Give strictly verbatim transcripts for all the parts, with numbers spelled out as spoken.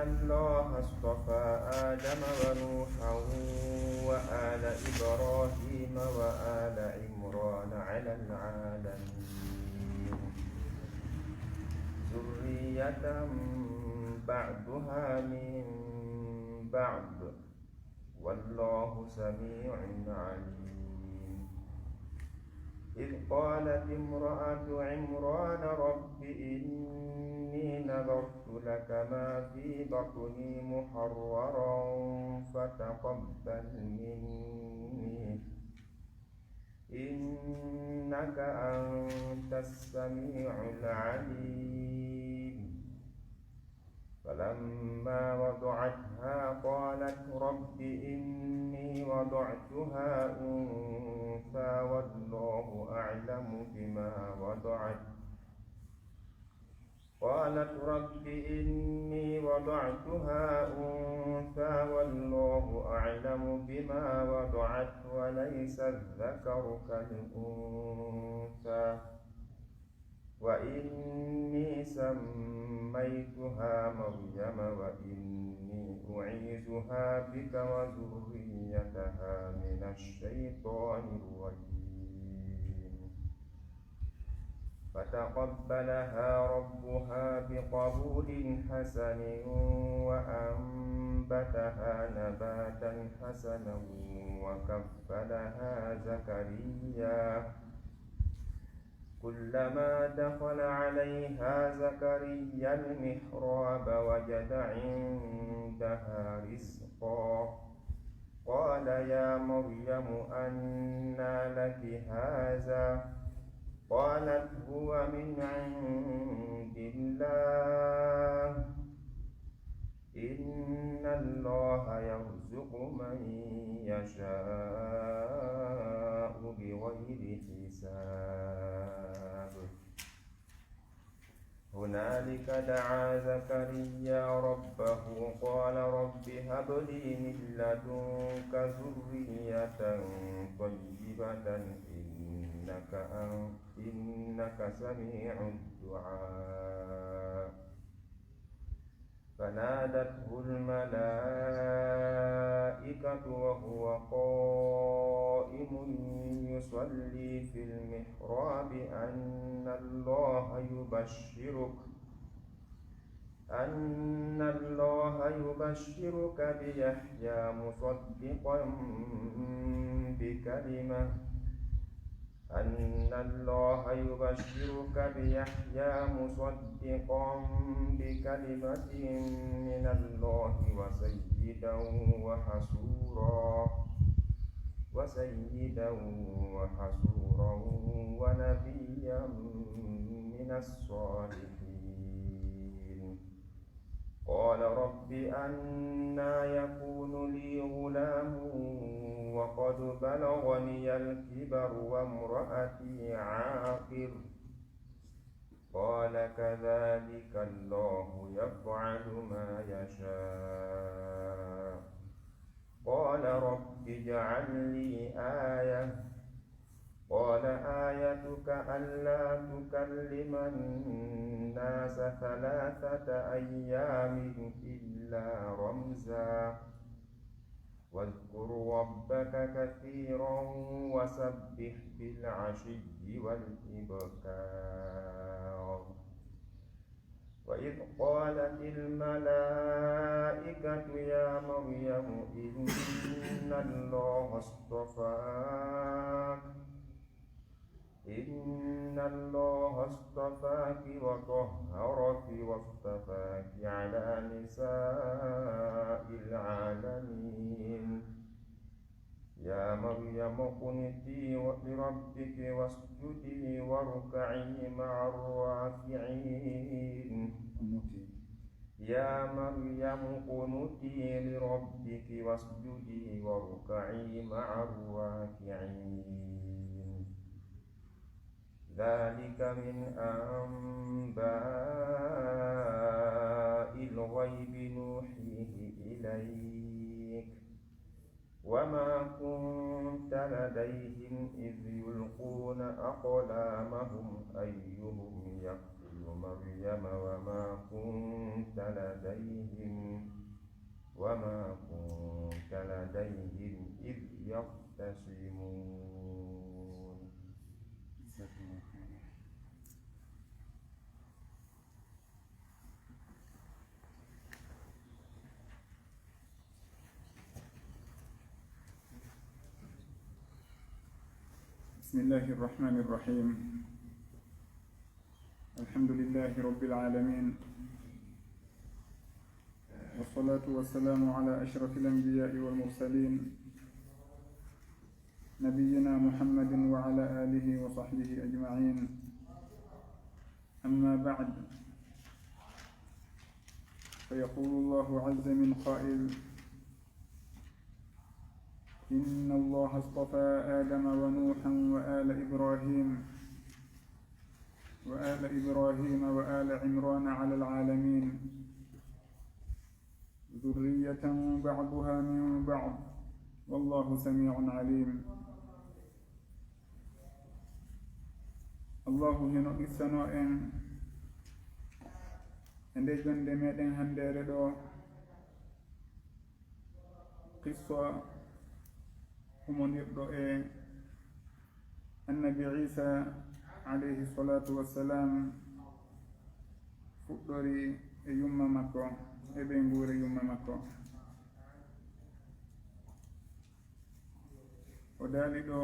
الله اصطفى آدم ونوحا وآل إبراهيم وآل عمران على العالمين، ذرية بعضها من بعض، والله سميع عليم. إذ قالت امرأة عمران رب إني نذرت لك ما في بطني محررا فتقبل مني إنك أنت السميع العليم. فلما وضعتها قالت رب إني وضعتها أنثى والله أعلم بما وضعت. قالت رب إني وضعتها أنثى والله أعلم بما وضعت وليس الذكر كالأنثى وإني سميتها مريم وإني أعيذها بك وذريتها من الشيطان الرجيم. فتقبلها ربها بقبول حسن وأنبتها نباتا حسنا وكفلها زكريا كلما دخل عليها زكريا المحراب وجد عندها رزقا. قال يا مريم أنى لك هذا؟ قالت هو من عند الله إن الله يرزق من يشاء بغير حساب. هنالك دعا زكريا ربه قال رب هب لي من لدنك ذرية طيبة إنك أن-، إنك سميع الدعاء. فنادته الملائكة وهو قائم يصلي في المحراب أن الله يبشرك، أن الله يبشرك بيحيى مصدقا بكلمة، أن الله يبشرك بيحيى مصدقا بكلمة من الله وسيدا وحصورا، وسيدا وحصورا ونبيا من الصالحين. قال رب أنى يكون لي غلام وقد بلغني الكبر وامرأتي عاقر. قال كذلك الله يفعل ما يشاء. قال رب اجعل لي آية. قال آيتك ألا تكلم الناس ثلاثة أيام إلا رمزا. واذكر ربك كثيرا وسبح بالعشي والإبكار. وإذ قالت الملائكة يا مريم إن الله اصطفاك، إن الله اصطفاك وطهرك واصطفاك على نساء العالمين. يا مريم اقنتي لربك واسجدي واركعي مع الراكعين. يا مريم اقنتي لربك واسجدي واركعي مع الراكعين. ذلك من أنباء الغيب نوحيه إليك وما كنت لديهم إذ يلقون أقلامهم أيهم يكفل مريم وما كنت لديهم وما كنت لديهم إذ يختصمون. بسم الله الرحمن الرحيم. الحمد لله رب العالمين، والصلاة والسلام على أشرف الأنبياء والمرسلين، نبينا محمد وعلى آله وصحبه أجمعين. أما بعد، فيقول الله عز من قائل: إن الله اصطفى آدم ونوحا وآل إبراهيم، وآل إبراهيم وآل عمران على العالمين، ذرية بعضها من بعض، والله سميع عليم. Allahu hino qissano en e nde jonde meɗen handeere ɗo, qissa humondirɗo e Annabi Isa, alayhi salatu wassalam, fuɗɗori e yumma makko, e ɓeynguure yumma makko. O daali ɗo: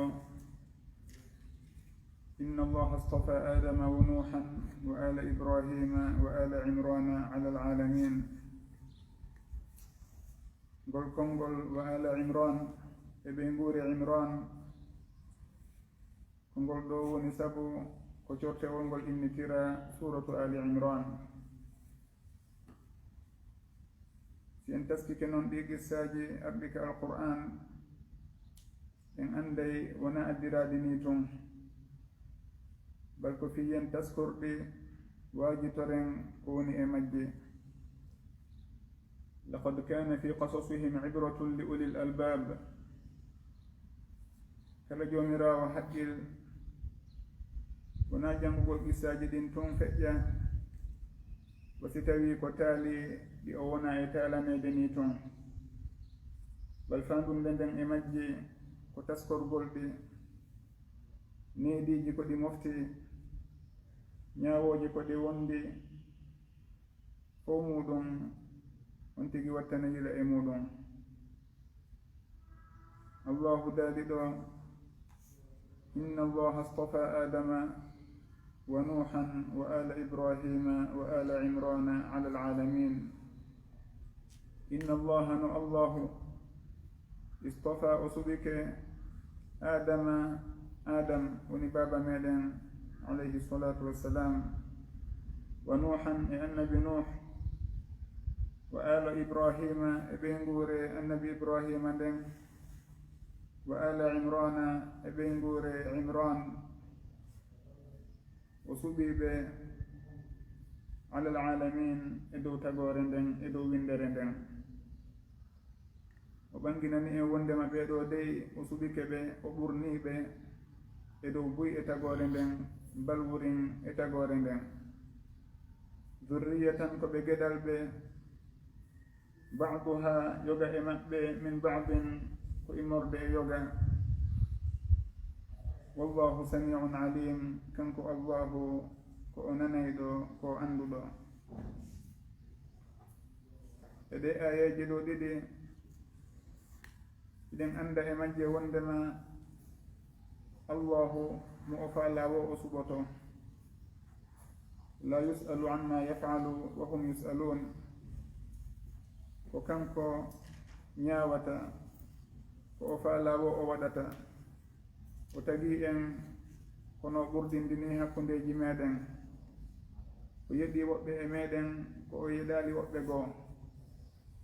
إن الله اصطفى آدم ونوحا وآل إبراهيم وآل عمران على العالمين. Ngol konngol وآل عمران e ɓeynguure Imran, ko ngol ɗo woni sabu ko cortewol ngol innitira Suuratu Ali Imran. Si en taskike non ɗi qissaaji arɗi ka Alqur'aan, en annday wona addiraaɗi ni tun, bal ko fii yen taskorɗi, waajitoren ko woni e majji. لقد كان في قصصهم عبرة لأولي الألباب. Kala joomiraawo haqqil, wonaa janngugol qissaaji ɗin tun feƴƴa, wa si tawii ko taali ɗi o wonaa e taalaneede ni tun. Bal faandude nden e majji ko taskorgol ɗi, neediiji ko ɗi mofti, ñaawooji ko ɗi wondi, fow muuɗum on tigi wattana yila e muuɗum. Allahu daali ɗo: إن الله اصطفى آدم ونوحا وآل إبراهيم وآل عمران على العالمين. إن الله, no Allahu, اصطفى, o suɓike, Aadama, Aadam woni baaba meɗen, alayhi salatu wassalam, ونوحا, e Annabi Nuuh, وآل إبراهيم, e ɓeynguure Annabi Ibraahiima nden, وآل عمران, e ɓeynguure Imran. O suɓii ɓe, على العالمين, e dow tagoore nden, e dow winndere nden. O ɓanginani en wonndema ɓee ɗoo dey, o suɓike ɓe, o ɓurnii ɓe e dow buy e tagoore nden, balwurin e tagoore nden. ذرية, ko ɓe geɗalɓe, بعضها, yoga e maɓɓe, من بعض, ko immorde e yoga. والله سميع عليم, kanko Allahu ko o nanayɗo, ko o annduɗo. E ɗee aayeeje ɗoo ɗiɗi, hiɗen annda e majje wonndema Allahu mo o faalaa woo o suɓoto. لا يسأل عما يفعل وهم يسألون. Ko kanko ñaawata ko o faalaa woo o waɗata. O tagii en kono o ɓurdindinii hakkundeeji meɗen. O yeɗii woɓɓe e meɗen ko o yeɗaali woɓɓe goo.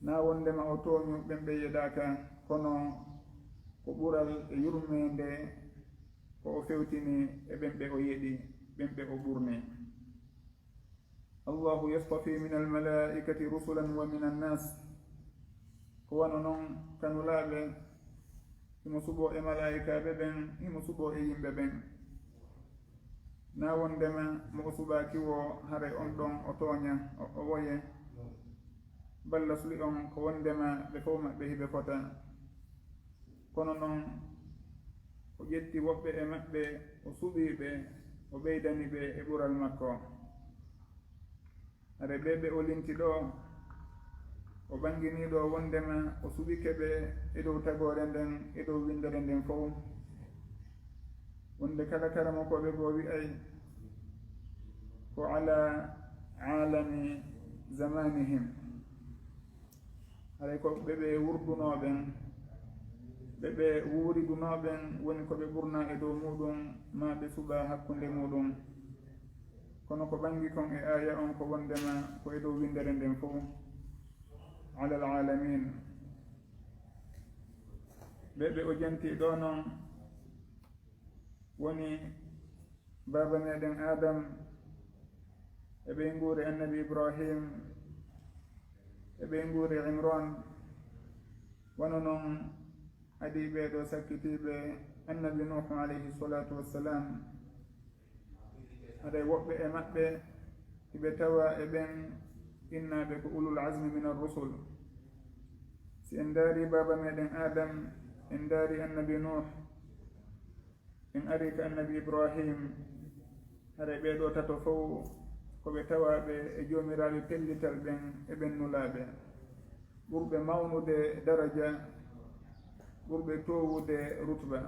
Naa wonndema o tooñu ɓen ɓe yeɗaaka, kono ko ɓural e yurmeende ko o fewtini e ɓen ɓe o yeɗi, ɓen ɓe o ɓurni. الله يصطفي من الملائكة رسلا ومن الناس. Ko wano non ka Nulaaɓe, himo suɓoo e malaa'ikaaɓe ɓen, himo suɓoo e yimɓe ɓen. Naa wonndema mo o suɓaaki woo, haray on ɗon o tooña, o, o woye. Balla suli on ko wondema ɓe fow maɓɓe hiɓe fota. Kono non, o ƴetti woɓɓe e maɓɓe, o suɓii ɓe, o ɓeydani ɓe e ɓural makko. Hare ɓe ɓe o linti ɗoo, o ɓanginii ɗoo wondema o suɓike ɓe e dow tagoore nden, e dow winndere nden fow. Wonde kala karamokooɓe goo wi'ay ko ala aalami zamanihim. Haray ko ɓe ɓe wurdunoo ɓen, ɓe ɓe wuuridunoo ɓen woni ko ɓe ɓurnaa e dow muuɗum, maa ɓe suɓaa hakkunde muuɗum. Kono ko ɓangi kon e aaya on ko wondema ko e dow winndere nden fow. Alal aalamiin. Ɓe ɓe o janti ɗoo non woni baaba meɗen Adam, e ɓeynguure Annabi Ibrahim, e ɓeynguure Imran, wano non adii ɓee ɗoo sakkitiiɓe Annabi Nuuhu alayhi salaatu wassalam. Haray woɓɓe e maɓɓe hiɓe tawaa e ɓen innaaɓe ko ulul azmi min ar-rusul. Si en ndaari baaba meɗen Adam, en ndaari Annabi Nuuh, en arii ka Annabi Ibrahim, haray ɓee ɗoo tato fow ko ɓe tawaaɓe e joomiraaɓe pellital ɓen e ɓen nulaaɓe, ɓurɓe mawnude daraja, ɓurɓe toowude rutba.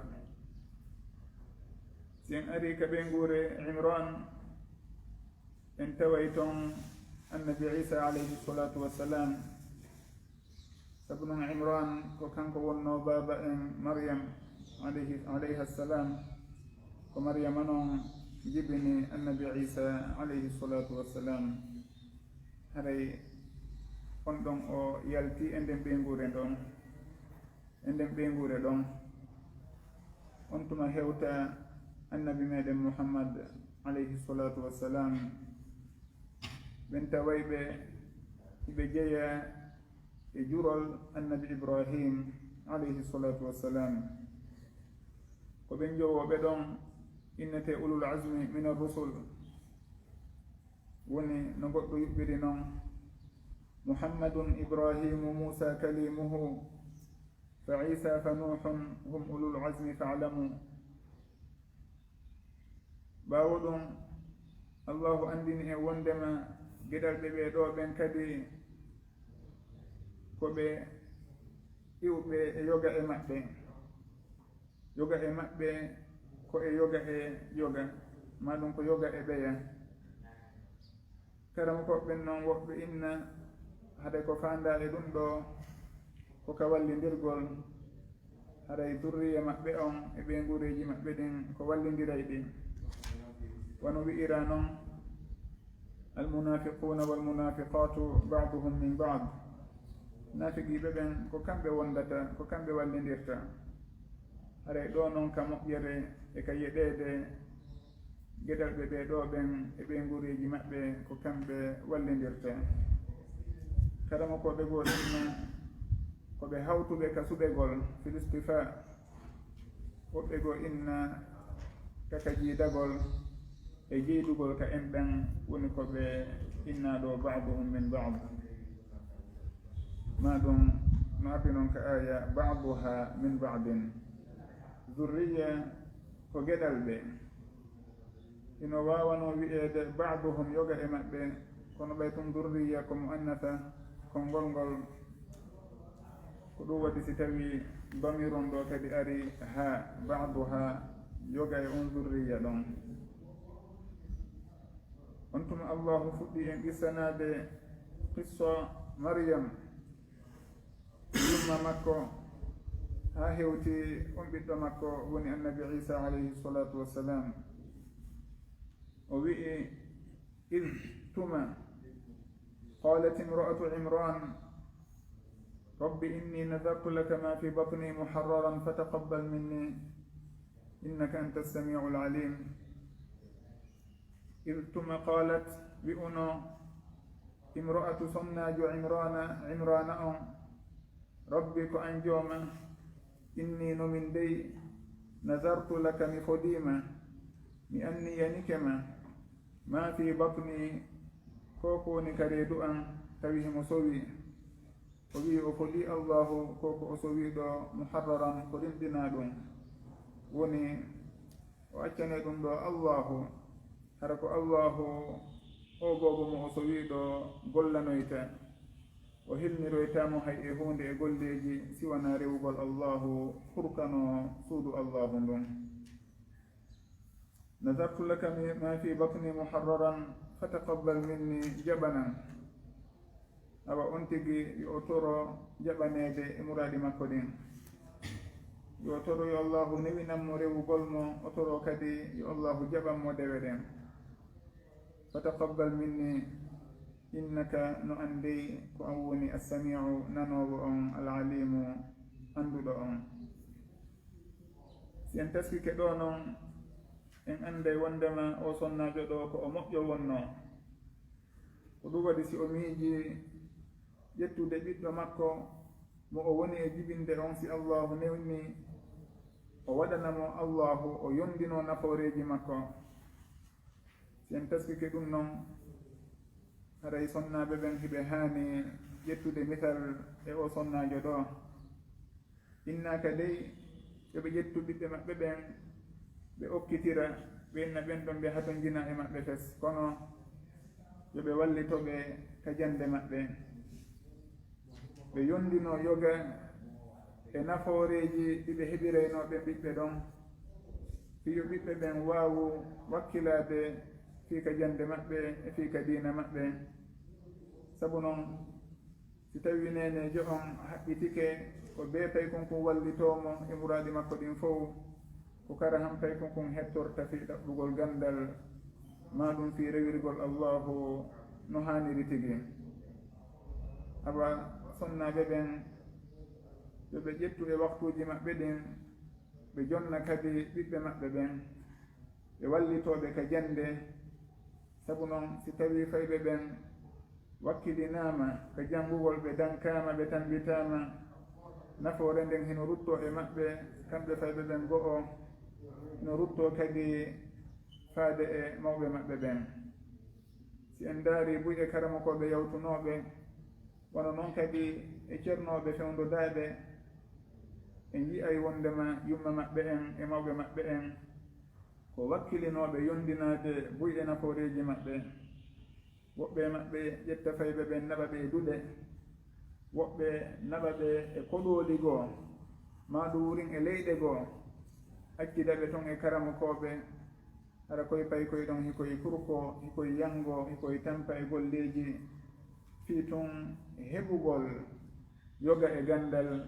Si en arii ka ɓeynguure Imran, en taway ton Annabi Isa alayhi salaatu wassalam. Sabu non Imran ko kanko wonnoo baaba en Maryam alayhi, alayha salam. Ko Maryama non jibini Annabi Isa alayhi salaatu wassalam. Haray on ɗon o yalti e nden ɓeynguure ɗon, e nden ɓeynguure ɗon. On tuma hewta Annabi meɗen Muhammad alayhi salaatu wassalam. Ɓen taway ɓe hiɓe jeyaa e jurol Annabi Ibrahim alayhi salaatu wassalam. Ko ɓen jowooɓe ɗon innetee ulul azmi min ar-rusul. Woni no goɗɗo yuɓɓiri non, Muhammadun Ibrahimu Musa kalimuhu, fa Isa fa Nuhun hum ulul azmi fa'lamu. Ɓaawo ɗum, Allahu anndini en wonndema geɗalɓe ɓee ɗoo ɓen kadi ko ɓe iwɓe e yoga e maɓɓe. Yoga e maɓɓe ko e yoga e yoga, maa ɗum ko yoga e ɓeya. Karamokooɓe ɓen non woɓɓe inna haɗa ko faandaa e ɗum ɗoo ko ka wallindirgol, haray durriya maɓɓe on e ɓeynguureeji maɓɓe ɗin ko wallindiray ɗi. Wano wi'iraa non, almunafiquna walmunafiqatu ba'duhum min ba'd. Naafiqiiɓe ɓen ko kamɓe wondata, ko kamɓe wallindirta. Haray ɗoo non ka moƴƴere e ka yeɗeede, geɗalɓe ɓee ɗoo ɓen e ɓeynguureeji maɓɓe ko kamɓe wallindirta. Karamokooɓe goo inna ko ɓe hawtuɓe ka suɓegol, fil istifa. Woɓɓe goo inna ka ka jiidagol e jiidugol ka en ɓen woni ko ɓe innaa ɗoo ba'duhum min ba'd. Maa ɗum no ardi non ka aaya ba'duha min ba'din. Zurriya ko geɗalɓe. Hino waawanoo wi'eede ba'duhum yoga e maɓɓe, kono ɓay tun zurriya ko mu'annasa, konngol ngol. Ko ɗum waɗi si tawii damirun ɗoo kadi ari haa ba'duha yoga e on zurriya ɗon. On tuma Allahu fuɗɗii en qissanaade qissa Maryam, yumma makko, haa hewti on ɓiɗɗo makko woni Annabi Isa alayhi salatu wassalam. O wi'i, إذ tuma, قالت امرأة عمران رب إني نذرت لك ما في بطني محررا فتقبل مني إنك أنت السميع العليم. إذ tuma قالت, wi'uno imra'atu, sonnaajo Imrana, Imrana on, Rabbi, ko an Jooma, inni, no min dey, nazartu laka, mi fodiima, mi anniyanike ma, ma fi batni, ko ko woni ka reedu an, tawi himo sowi, O wi'i o fodii Allaahu ko ko o sowiiɗo muharraran ko rimɗinaa ɗum. Woni o accane ɗum ɗo Allaahu, hara ko Allaahu o goobo mo o sowiiɗo gollanoyta. O hilniroytaa mo hay e huunde e golleeji si wanaa rewugol Allaahu hurkano suudu Allaahu ndun. Nazartu laka mi- ma fi batni muharraran fataqabbal minni jaɓanan. Awa on tigi yo o toro jaɓaneede e muraadi makko ɗin. Yo o toro yo Allaahu newinan mo rewugol mo, o toro kadi yo Allaahu jaɓan mo dewe ɗen. Fataqabbal minni innaka no anndey ko an woni assami'u nanoowo on, al-alimu annduɗo on. Si en taskike ɗo non, en annday wonndema o sonnaajo ɗo ko o moƴƴo wonnoo. Ko ɗum waɗi si o miiji ƴettude ɓiɗɗo makko mo o woni e jibinde on, si Allaahu newni, o waɗana mo Allaahu, o yonndinoo nafooreeji makko. Si en taskike ɗum non, haray sonnaaɓe ɓen hiɓe haani ƴettude misal e o sonnaajo ɗo. Innaaka dey, yo ɓe ƴettu ɓiɓɓe maɓɓe ɓen, ɓe okkitira, ɓe inna ɓen ɗon ɓe hatonjina e maɓɓe fes, kono yo ɓe wallito ɓe ka jannde maɓɓe. Ɓe yonndinoo yoga e nafooreeji ɗi ɓe heɓiraynoo ɓe ɓiɓɓe ɗon, fii yo ɓiɓɓe ɓen waawu wakkilaade fii ka jannde maɓɓe e fii ka diina maɓɓe. Sabu non, si tawii neeneejo on haɓɓitike, ko bee paykun kun wallitoo mo e muraadi makko ɗin fow, ko kara han paykun kun hettorta fii ɗaɓɓugol ganndal, maa ɗum fii rewirgol Allaahu no haaniri tigi. Awa sonnaaɓe ɓen, yo ɓe ƴettu e waktuuji maɓɓe ɗin, ɓe jonna kadi ɓiɓɓe maɓɓe ɓen, ɓe wallitoo ɓe ka jannde. Sabu non, si tawii fayɓe ɓen wakkilinaama ka janngugol, ɓe dankaama, ɓe tammbitaama, nafoore nden hino ruttoo e maɓɓe, kamɓe fayɓe ɓen go'o, hino ruttoo kadi faade e mawɓe maɓɓe ɓen. Si en ndaarii buy e karamokooɓe yawtunooɓe, wano non kadi e cernooɓe fewndodaaɓe, en yi'ay wonndema yumma maɓɓe en e mawɓe maɓɓe en ko wakkilinooɓe yonndinaade buy e nafooreeji maɓɓe. Woɓɓe e maɓɓe ƴetta fayɓe ɓen naɓa ɓe e duɗe, woɓɓe naɓa ɓe e koɗooli goo, maa ɗum wurin e leyɗe goo, accida ɓe ton e karamokooɓe, hara koy paykoy ɗon hikoy kurko, hikoy yango, hikoy tampa e golleeji, fii tun heɓugol yoga e ganndal,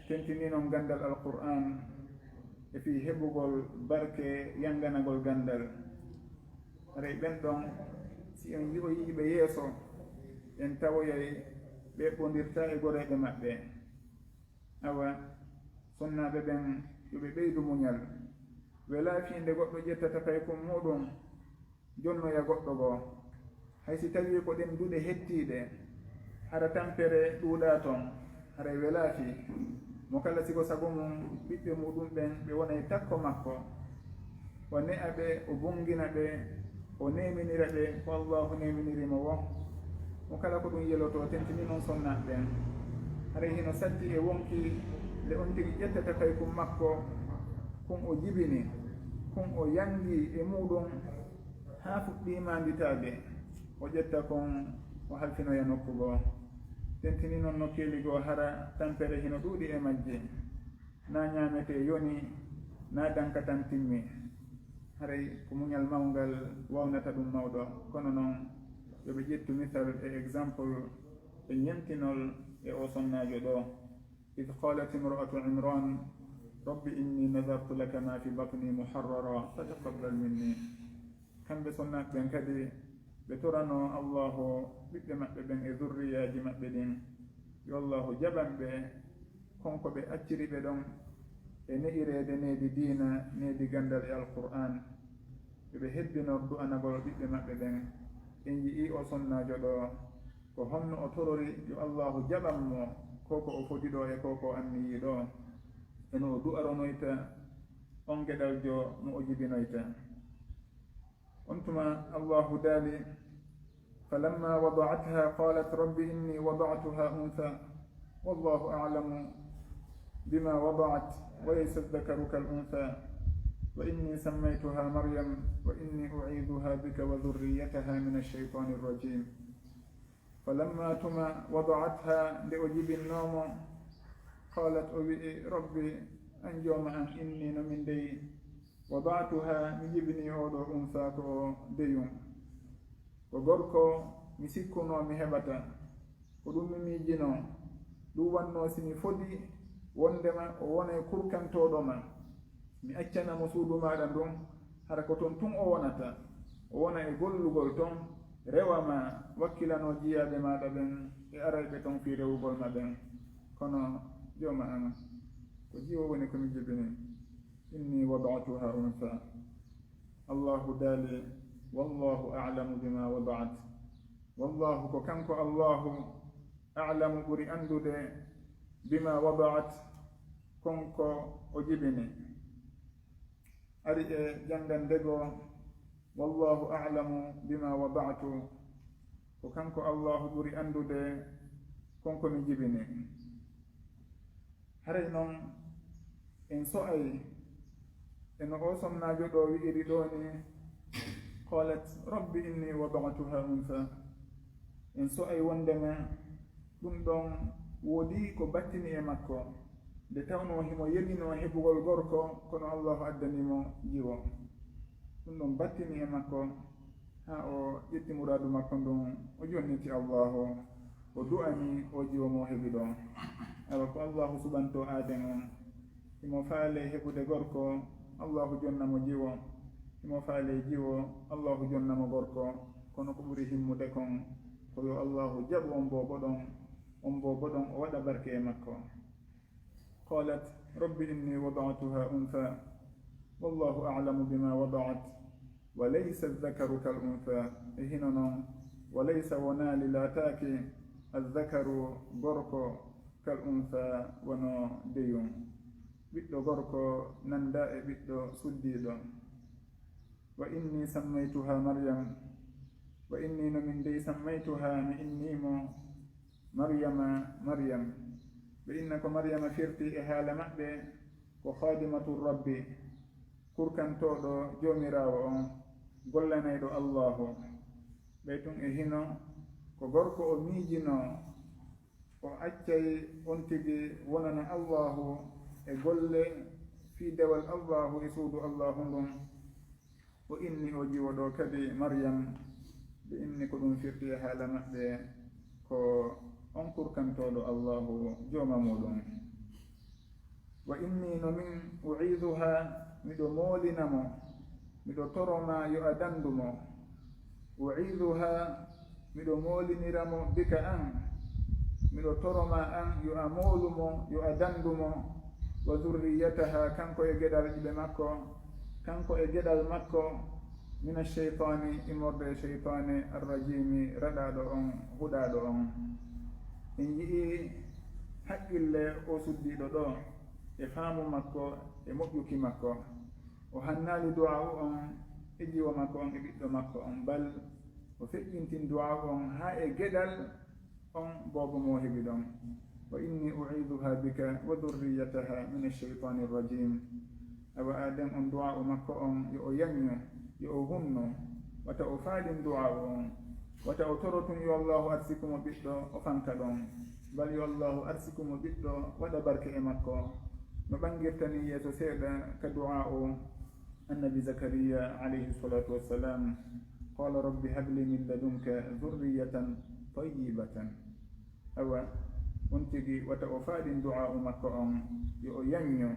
tentinii non ganndal Alqur'aan, e fii heɓugol barke yanganagol ganndal. Haray ɓen ɗon, si en yi'oyii ɓe yeeso, en tawoyay ɓe eɓɓondirtaa e goreeɓe maɓɓe. Awa, sonnaaɓe ɓen, yo ɓe ɓeydu muñal. Welaa fii nde goɗɗo ƴettata paykun muuɗum, jonnoya goɗɗo goo. Hay si tawii ko ɗen duɗe hettiiɗe, hara tampere ɗuuɗaa ton, haray welaa fii. Mo kala si ko sago mum, ɓiɓɓe muuɗum ɓen, ɓe wonay takko makko. O ne'a ɓe, o bongina ɓe, o neeminira ɓe ko Allaahu neeminiri mo woo. Mo kala ko ɗum yelotoo, tentinii non sonnaaɓe ɓen. Haray hino satti e wonkii nde on tigi ƴettata paykun makko, kun o jibini, kun o yangi e muuɗum, haa fuɗɗii maanditaade, o ƴetta kon, o halfinoya nokku goo. Tentinii non nokkeeli goo, hara tampere hino ɗuuɗi e majje. Naa ñaametee yonii, naa danka tan timmii. Haray ko muñal mawngal waawnata ɗum mawɗo. Kono non, yo ɓe ƴettu misal e exemple e ñentinol e o sonnaajo ɗo. إذ قالت امرأة عمران رب إني نذرت لك ما في بطني محررا فتقبل مني. Kamɓe sonnaaɓe ɓen kadi, ɓe toranoo Allaahu ɓiɓɓe maɓɓe ɓen e zurriyaaji maɓɓe ɗin, yo Allaahu jaɓan ɓe kon ko ɓe acciri ɓe ɗon e ne'ireede needi diina, needi ganndal e Alqur'aan. Yo ɓe hebbinor du'anagol ɓiɓɓe maɓɓe ɓen. En yi'ii o sonnaajo ɗo, ko honno o torori yo Allaahu jaɓan mo ko ko o fodi ɗo e ko ko o anniyii ɗo, e no o du'aronoyta on geɗaljo mo o jibinoyta. On tuma Allaahu daali, فلما وضعتها قالت رب إني وضعتها أنثى والله أعلم بما وضعت، وليس الذكر كالأنثى، وإني سميتها مريم، وإني أعيذها بك وذريتها من الشيطان الرجيم. فلما، tuma, وضعتها, nde o jibinnoo mo, قالت, o wi'i, رب, an jooma an, إني, no min dey, وضعتها, mi jibinii oo ɗoo, أنثى, ko o deyum. Ko gorko mi sikkunoo mi heɓata, ko ɗum mi miijinoo. Ɗum wannoo si mi fodi wonndema o wonay kurkantooɗo ma. Mi accana mo suudu maaɗa ndun, hara ko ton tun o wonata. O wona e gollugol ton, rewa ma, wakkilanoo jiyaaɓe maaɗa ɓen e arayɓe ton fii rewugol ma ɓen. Kono jooma an, ko jiwo woni ko mi jibini. إني وضعتها أنثى. Allaahu daali, والله أعلم بما وضعت. Wallaahu, ko kanko Allaahu, أعلم, ɓuri anndude, بما وضعت, kon ko o jibini. Ari e janngande goo, والله أعلم بما وضعت, ko kanko Allaahu ɓuri anndude kon ko mi jibini. Haray non, en so'ay e no oo sonnaajo ɗoo wi'iri ɗoo nii, قالت رب إني وضعتها أنثى. En so'ay wonndema ɗum ɗon woodii ko battini e makko, nde tawnoo himo yelinoo heɓugol gorko, kono Allaahu addani mo jiwo. Ɗum ɗon battini e makko, haa o ƴetti muraadu makko ndun, o jonniti Allaahu, o du'ani oo jiwo mo heɓi ɗoo. Awa ko Allaahu suɓantoo aaden on, himo faalay heɓude gorko, Allaahu jonna mo jiwo, himo faalay jiwo, Allaahu jonna mo gorko, kono ko ɓuri himmude kon, ko yo Allaahu jaɓu on boobo ɗon, on boobo ɗon o waɗa barke e makko. قالت رب إني وضعتها أنثى والله أعلم بما وضعت وليس الذكر كالأنثى. E hino non, وليس, wonaali, laataaki, الذكر, gorko, كالأنثى, wano deyum. Ɓiɗɗo gorko nanda e ɓiɗɗo suddiiɗo. وإني سميتها مريم. وإني, no min dey, سميتها, mi innii mo, Maryama, Maryam. Ɓe inna ko Maryama firti e haala maɓɓe ko خادمة الرب, kurkantooɗo Joomiraawo on, gollanayɗo Allaahu. Ɓay tun e hino ko gorko o miijinoo, o accay on tigi wonana Allaahu e golle fii dewal Allaahu e suudu Allaahu ndun. O inni oo jiwo ɗoo kadi Maryam, ɓe inni ko ɗum firti e haala maɓɓe ko on kurkantooɗo Allaahu jooma muuɗum. Wa inni, no min, u'iiduha, miɗo moolina mo, miɗo toro ma yo a dandu mo. U'iiduha, miɗo moolinira mo bika an, miɗo toro ma an yo a moolu mo, yo a dandu mo. Wa zurriyataha, kanko e geɗalɓe makko, kanko e geɗal makko, mina sheytaani, immorde e sheytaani, arrajiimi, raɗaaɗo on, huɗaaɗo on. En yi'ii haqqille oo suddiiɗo ɗoo, e faamu makko, e moƴƴuki makko. O hannaali du'aa'u on e jiwo makko on e ɓiɗɗo makko on, bal o feƴƴintin du'aa'u on haa e geɗal on boobo mo o heɓi ɗon. Wa inni u'iiduha bika wa dhurriyataha mina sheytaani rajim. Awa aaden on du'aa'u makko on, yo o yañño, yo o hunno, wata o faalin du'aa'u on, wata o toro tun yo Allaahu arsiku mo ɓiɗɗo, o fanka ɗon. Bal yo Allaahu arsiku mo ɓiɗɗo, waɗa barke e makko, no ɓangirta ni yeeso seeɗa ka du'aa'u Annabi Zakariya alayhi salatu wassalam, qala rabbi habli min ladunka dhurriyatan tayyibatan. Awa, on tigi wata o faaɗin du'aa'u makko on, yo o yañño.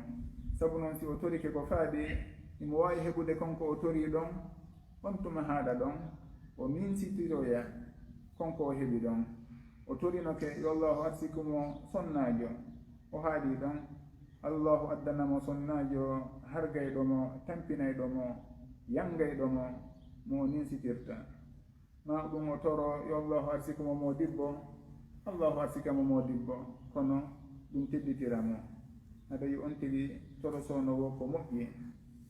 Sabu non si o torike ko faaɗi, himo waawi heɓude kon ko o torii ɗon, on tuma haaɗa ɗon, o ninsitiroya kon ko o heɓi ɗon. O torinoke yo Allaahu arsiku mo sonnaajo, o haaɗi ɗon, Allaahu addana mo sonnaajo hargayɗo mo, tampinayɗo mo, yangayɗo mo, mo o ninsitirta. Maa ɗum o toro yo Allaahu arsiku mo moodibbo, Allaahu arsika mo moodibbo, kono ɗum tedditira mo. Haɗa yo on tigi toro soono wo ko moƴƴi.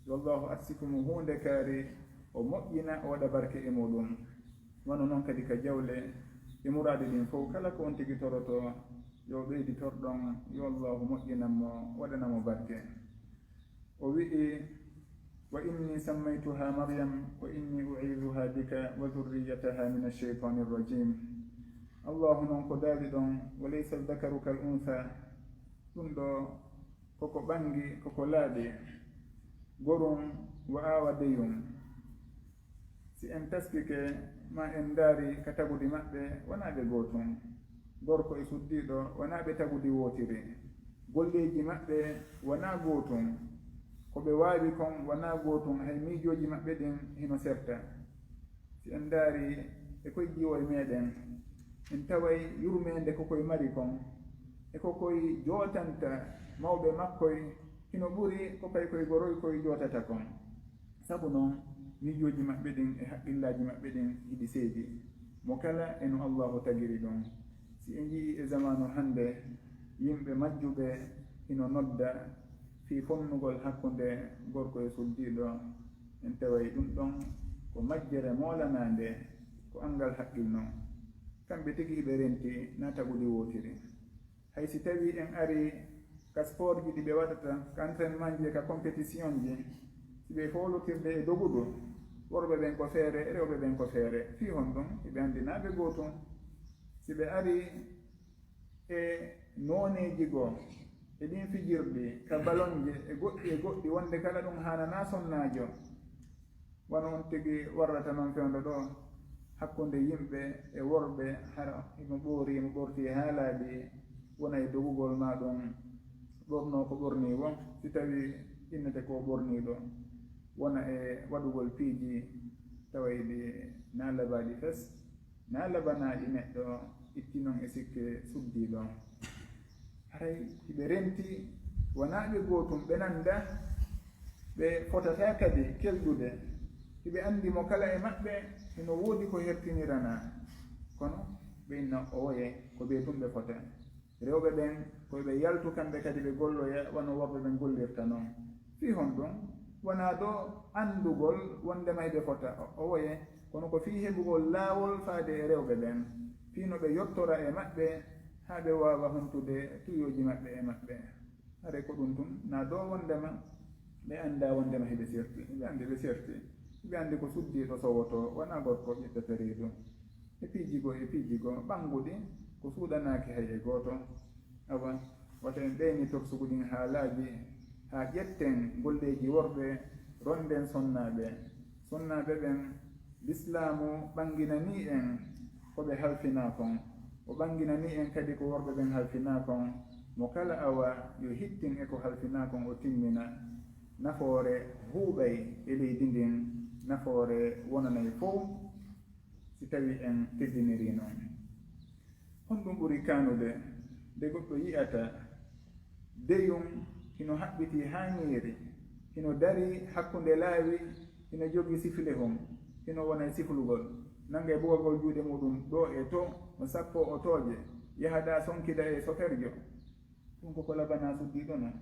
Yo Allaahu arsiku mo huunde kaari, o moƴƴina, o waɗa barke e muɗum. Wano non kadi ka jawle e muraadi ɗin fow, kala ko on tigi toroto, Yo ɓeydi torɗon, yo Allahu moƴƴinan mo, waɗana mo barke. O wi'i: "Wa inni sammaytuha Maryam, wa inni u'iidhuha bika wa dhurriyyataha min ash-shaytaani r-rajiim." Allahu non ko daali ɗon: "Wa laysa adh-dhakaru kal-untha." Ɗum ɗo koko ɓangi, koko laaɓi. Gorum wa'aawa deyum. Si en taskike, ma en ndaari ka tagudi maɓɓe, wonaa ɓe gootun. Gorko e suddiiɗo, wonaa ɓe tagudi wootiri. Golleeji maɓɓe wonaa gootun. Ko ɓe waawi kon wonaa gootun, hay miijooji maɓɓe ɗin hino serta. Si en ndaari e koy jiwoy meɗen, en taway yurmeende ko koy mari kon, e ko koy jootanta mawɓe makkoy, hino ɓuri ko kay koy goroy koy jootata kon. Sabu non, miijooji maɓɓe ɗin e haqqillaaji maɓɓe ɗin hiɗi seedi. Mo kala e no Allahu tagiri ɗum. Si en yi'i e zamaanu hannde, yimɓe majjuɓe hino nodda fii fonnugol hakkunde gorko e suddiiɗo, en taway ɗum ɗon ko majjere moolanaande, ko anngal haqqil non. Kamɓe tigi hiɓe renti na tagudi wootiri. Hay si tawii en arii ka sportji ɗi ɓe waɗata, ka entraînementji e ka compétitionji, si ɓe foolotirde e dogudu, worɓe ɓen ko feere, rewɓe ɓen ko feere. Fii honɗum? Hiɓe anndi na ɓe gootun. Si ɓe arii e nooneeji goo, e ɗin fijirɗi, ka balonje, e goɗɗi e goɗɗi, wonde kala ɗum haananaa sonnaajo. Wano on tigi warrata non fewndo ɗo, hakkunde yimɓe e worɓe, hara himo ɓoori, himo ɓorti e haalaaji, wona e dogugol ma ɗum, ɓorno ko ɓorni wo, si tawi innete ko ɓorniɗo, wona e waɗugol piiji tawayɗi na labaaɗi fes, na labanaaɗi neɗɗo itti non e sikke suddiiɗo. Haray hiɓe renti, wonaa ɓe gootum, ɓe nannda, ɓe fotataa kadi kelɗude. Hiɓe anndi mo kala e maɓɓe hino woodi ko hertiniranaa. Kono ɓe inna owoye ko ɓe tun ɓe fota. Rewɓe ɓen ko ɓe yaltu kamɓe kadi ɓe golloya wano worɓe ɓen gollirta non. Fii honɗum? Wonaa ɗo anndugol wonndema hiɓe fota, o-, owoye, kono ko fii heɓugol laawol faade e rewɓe ɓen, fii no ɓe yottora e maɓɓe haa ɓe waawa hontude tuyooji maɓɓe e maɓɓe. Haray ko ɗum tun, na ɗo wonndema ɓe anndaa wonndema hiɓe serti. Hiɓe anndi ɓe serti. Hiɓe anndi ko suddiiɗo sowotoo, wonaa gorko ƴettata reedu. E piiji goo, e piiji goo, ɓannguɗi ko suuɗanaaki hay e gooto. Awa, wata en ɓeyni torsugu ɗin haalaaji, haa ƴetten golleeji worɓe, ronden sonnaaɓe. Sonnaaɓe ɓen, Lislaamu ɓannginanii en ko ɓe halfinaa kon. O ɓannginanii en kadi ko worɓe ɓen halfinaa kon. Mo kala awa yo hittin e ko halfinaa kon, o timmina. Nafoore huuɓay e leydi ndin, nafoore wonanay fow si tawii en teddinirii non. Honɗum ɓuri kaanude nde goɗɗo yi'ata deyum hino haɓɓitii haa ŋiiri, hino darii hakkunde laawi, hino jogii siflehun, hino wona e siflugol, nannga e bugagol juuɗe muuɗum ɗoo e too, no sappoo otooje, yaha ɗaa sonkida e soferjo? Ɗum ko ko labanaa suddiiɗo non.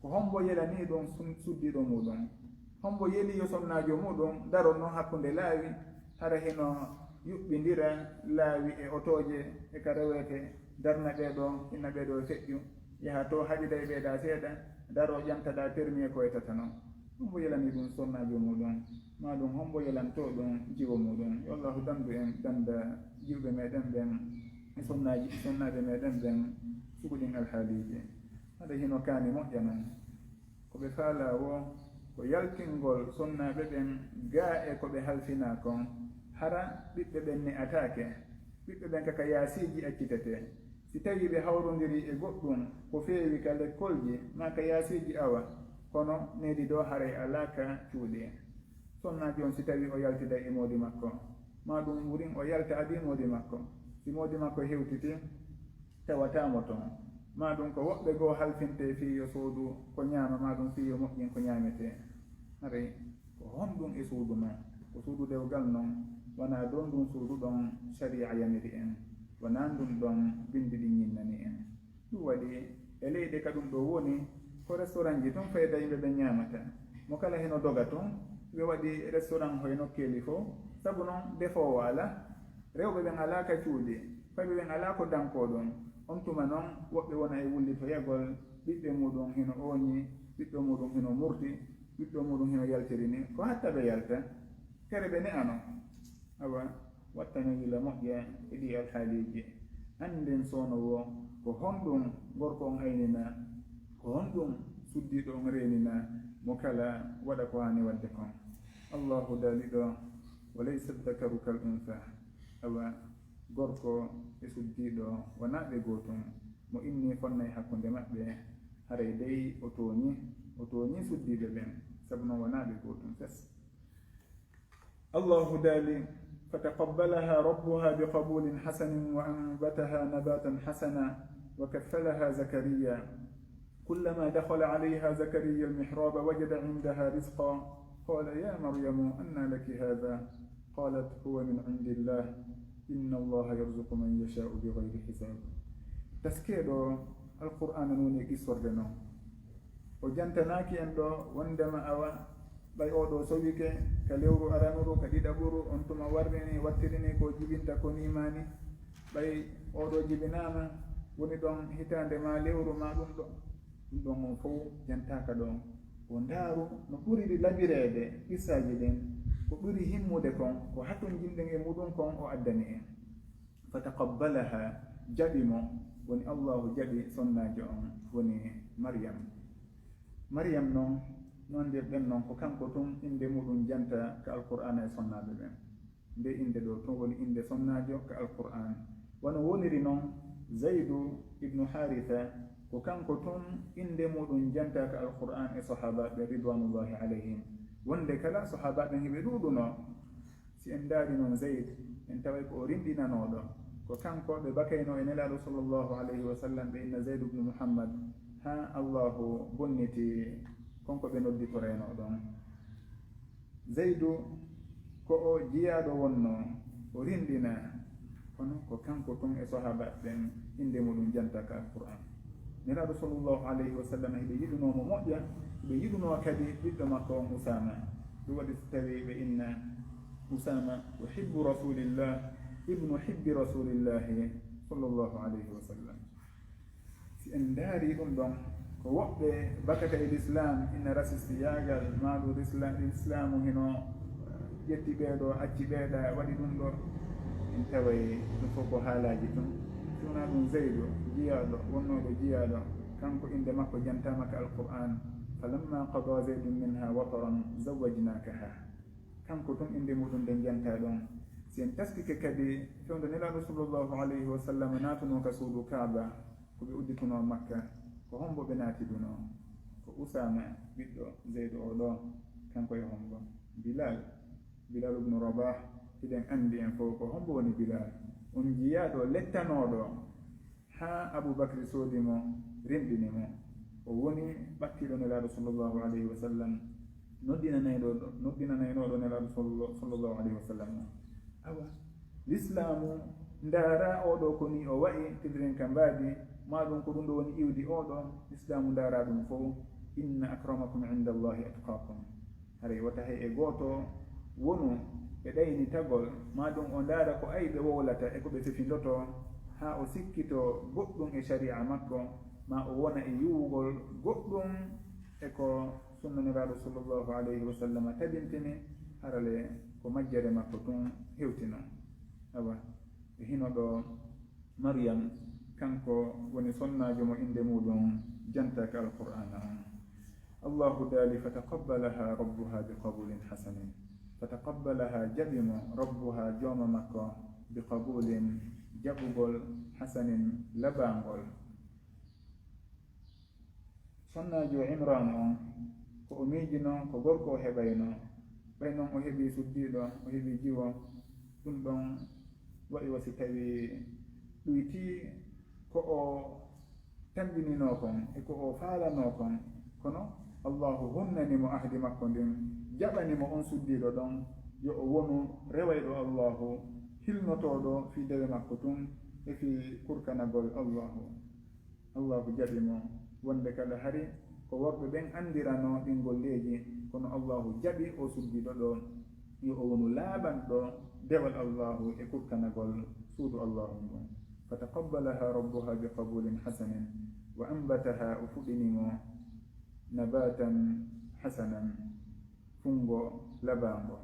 Ko hombo yelanii ɗum sun-, suddiiɗo muuɗum? Hombo yelii yo sonnaajo muuɗum daronno hakkunde laawi, hara hino yuɓɓindira laawi e otooje e ka rewete, darna ɓee ɗoo, inna ɓee ɗoo e feƴƴu, yaha to haɗida e ɓee ɗaa seeɗa, daroo ƴanta ɗaa permis e ko etata non? Hombo yelanii ɗum sonnaajo muuɗum? Maa ɗum hombo yelantoo ɗum jiwo muuɗum? Yo Allahu dandu en, danda jiwɓe meɗen ɓen e sonnaaji, sonnaaɓe meɗen ɓen sugu ɗin alhaaliiji. Haɗa hino kaani moƴƴa non. Ko ɓe faalaa woo, ko yaltingol sonnaaɓe ɓen gaa e ko ɓe halfinaa kon. Hara ɓiɓɓe ɓen ne'ataake. Ɓiɓɓe ɓen ka, ka yaasiiji accitetee. Si tawii ɓe hawrondirii e goɗɗum ko feewi ka lekkolji maa ka yaasiiji, awa, kono needi ɗoo haray alaa ka cuuɗi. Sonnaajo on, si tawii o yaltiday e moodi makko, maa ɗum wurin o yalta adii moodi makko, si moodi makko hewtitii, tawataa mo ton. Maa ɗum ko woɓɓe goo halfintee fii yo soodu ko ɲaama, maa ɗum fii yo moƴƴin ko ɲaametee. Haray ko honɗum e suudu non? Ko suudu dewgal non, wonaa ɗon ɗum suudu ɗon sariya yamiri en, wonaa ndun ɗon binndi ɗin ɲinnani en. Ɗum waɗi e leyɗe ka ɗum ɗoo woni, ko restaurantji ton fayda yimɓe ɓen ɲaamata. Mo kala hino doga ton, ɓe waɗi restaurant hoy nokkeeli fow, sabu non defoowo alaa. Rewɓe ɓen alaa ka cuuɗi, fayɓe ɓen alaa ko dankoo ɗon. On tuma noon, woɓɓe wona e wullitoyagol, ɓiɓɓe muuɗum hino ooñi, ɓiɗɗo muuɗum hino murti, ɓiɗɗo muuɗum hino yaltiri ni, ko hatta ɓe yalta, kere ɓe ne'ano. Awa, wattano yila moƴƴa e ɗii alhaaliiji. Annden soono wo, ko honɗum gorko on aynina, ko honɗum suddiiɗo on reenina, mo kala waɗa ko haani waɗde kon. Allahu daali ɗo, "Wa laysa dhakaru kal untha." Awa, gorko e suddiiɗo wonaa ɓe gootum. Mo inni fonnay hakkunde maɓɓe, haray dey o tooñi, o tooñi suddiiɓe ɓen, sabu non wonaa ɓe gootum fes. Allahu daali, "Fataqabbalaha rabbuha biqabulin hasanin wa anbataha nabatan hasana wa kaffalaha Zakariya. Kullama dakhala alayha Zakariya almihraba wajada indaha rizqa. Qala ya Maryamu anna laki hadha? Qalat huwa min indillah. Inna Allaha yarzuqu man yasha'u bighayri hisab." Taskeeɗo Alqur'aana no woni e qissorde non. O jantanaaki en ɗo wondema awa, ɓay oo ɗoo sowike ka lewru aranuru, ka ɗiɗaɓuru, on tuma warrini, wattirini ko jibinta ko nii maa nii. Ɓay oo ɗoo jibinaama, woni ɗon hitaande maa lewru maa ɗum ɗo. Ɗum ɗon on fow jantaaka ɗon. O ndaaru no ɓuriri labireede qissaaji ɗin, ko ɓuri himmude kon, ko hatonjinɗen e muɗum kon o addani en. Fataqabbalaha, jaɓi mo, woni Allahu jaɓi sonnaajo on, woni Maryam. Maryam non, no anndirɗen non, ko kanko tun innde muɗum janta ka Alqur'aana e sonnaaɓe ɓen. Nde innde ɗo tun woni innde sonnaajo ka Alqur'aan. Wano woniri non, Zaydu ibnu Haritha, ko kanko tun innde muɗum janta ka Alqur'aan e sahaabaaɓe ridwanullahi alayhim. Wonde kala sahaabaaɓe hiɓe ɗuuɗuno, Si en ndaari non Zayd, en taway ko o rinɗinanooɗo. Ko kanko ɓe bakaynoo e Nelaaɗo sallallahu alayhi wa sallam, ɓe inna Zayd ibnu Muhammad, haa Allahu bonniti kon ko ɓe nodditoreynoo ɗon. Zaydu ko o jiyaaɗo wonnoo, o rinɗinaa, kono ko kanko tun e sahaabaaɓe ɓen innde muɗum janta ka Alqur'aan. Nelaaɗo sallallahu alayhi wa sallam hiɓe yiɗunoo mo moƴƴa, hiɓe yiɗunoo kadi ɓiɗɗo makko on Usaama. Ɗum waɗi so tawii ɓe inna Usaama ko hibbu Rasulillah, ibnu hibbi Rasulillahi sallallahu alayhi wa sallam. Si en ndaari ɗum ɗon, ko woɓɓe bakata e Lislaam ina rasistiyaagal, maa ɗum Lisla-, Lislaamu hino ƴetti ɓee ɗoo, acci ɓee ɗaa, waɗi ɗum ɗoo. En taway ɗum fof ko haalaaji tun. Si wonaa ɗum Zaydu, jiyaaɗo, wonnooɗo jiyaaɗo, kanko innde makko jantaama ka Alqur'aan. "Falamma qada Zaydun minha wataran zawwajnakaha." Kanko tun innde muɗum nden jantaa ɗon. Si en taskike kadi, fewndo Nelaaɗo sallallahu alayhi wa sallam naatunoo ka suudu Kaaba, ko ɓe udditunoo Makka, ko hombo ɓe naatidunoo? Ko Usaama, ɓiɗɗo Zaydu oo ɗoo, kanko e hombo? Bilal. Bilal ibnu Rabah, hiɗen anndi en fof ko hombo woni Bilal. On jiyaaɗo lettanooɗo haa Abu Bakri soodi mo, rinɗini mo. O woni ɓattiiɗo Nelaaɗo sallallahu alayhi wa sallam, noddinanayɗo, noddinanaynooɗo Nelaaɗo sallo-, sallallahu alayhi wa sallam. Awa, Lislaamu ndaara oo ɗoo ko nii o wa'i, tilren ka mbaadi, maa ɗum ko ɗum ɗoo woni iwdi oo ɗoo, Lislaamu ndaara ɗum fof, "Inna akramakum inda Allahi atqakum." Haray wota hay e gooto wonu e ɗaynitagol, maa ɗum o ndaara ko ayɓe wowlata e ko ɓe fefindotoo, haa o sikkitoo goɗɗum e shari'a makko, maa o wona e yuwugol goɗɗum e ko sunna Nelaaɗo sallallahu alayhi wa sallam tabintini, harale ko majjere makko tun hewtino. Awa, e hino ɗoo Maryam, kanko woni sonnaajo mo innde muɗum jantaaka Alqur'aana on. Allahu daali, "Fataqabbalaha rabbuha biqabulin hasanin." Fataqabbalaha, jaɓi mo, rabbuha, jooma makko, biqabulin, jaɓugol, hasanin, labangol. Sonnaajo Imran on, ko o miijino ko gorko o heɓayno. Ɓay non o heɓi suddiiɗo, o heɓi jiwo, ɗum ɗon waɗi wa si tawi ɗuytii ko o tambininoo kon e ko o faalanoo kon. Kono Allahu hunnani mo ahdi makko ndin, jaɓani mo on suddiiɗo ɗon, yo o wonu rewayɗo Allahu, hilnotooɗo fii dewe makko tun e fii kurkanagol Allahu. Allahu jaɓi mo, wonde kala hari ko worɓe ɓen anndiranoo ɗin golleeji, kono Allahu jaɓi o suddiiɗo ɗo, yo o wonu laaɓanɗo dewal Allahu e kurkanagol suudu Allahu ngun. فتقبلها ربها بقبول حسن وأنبتها, o fuɗɗini mo nabatan hasanan, funngo labaango,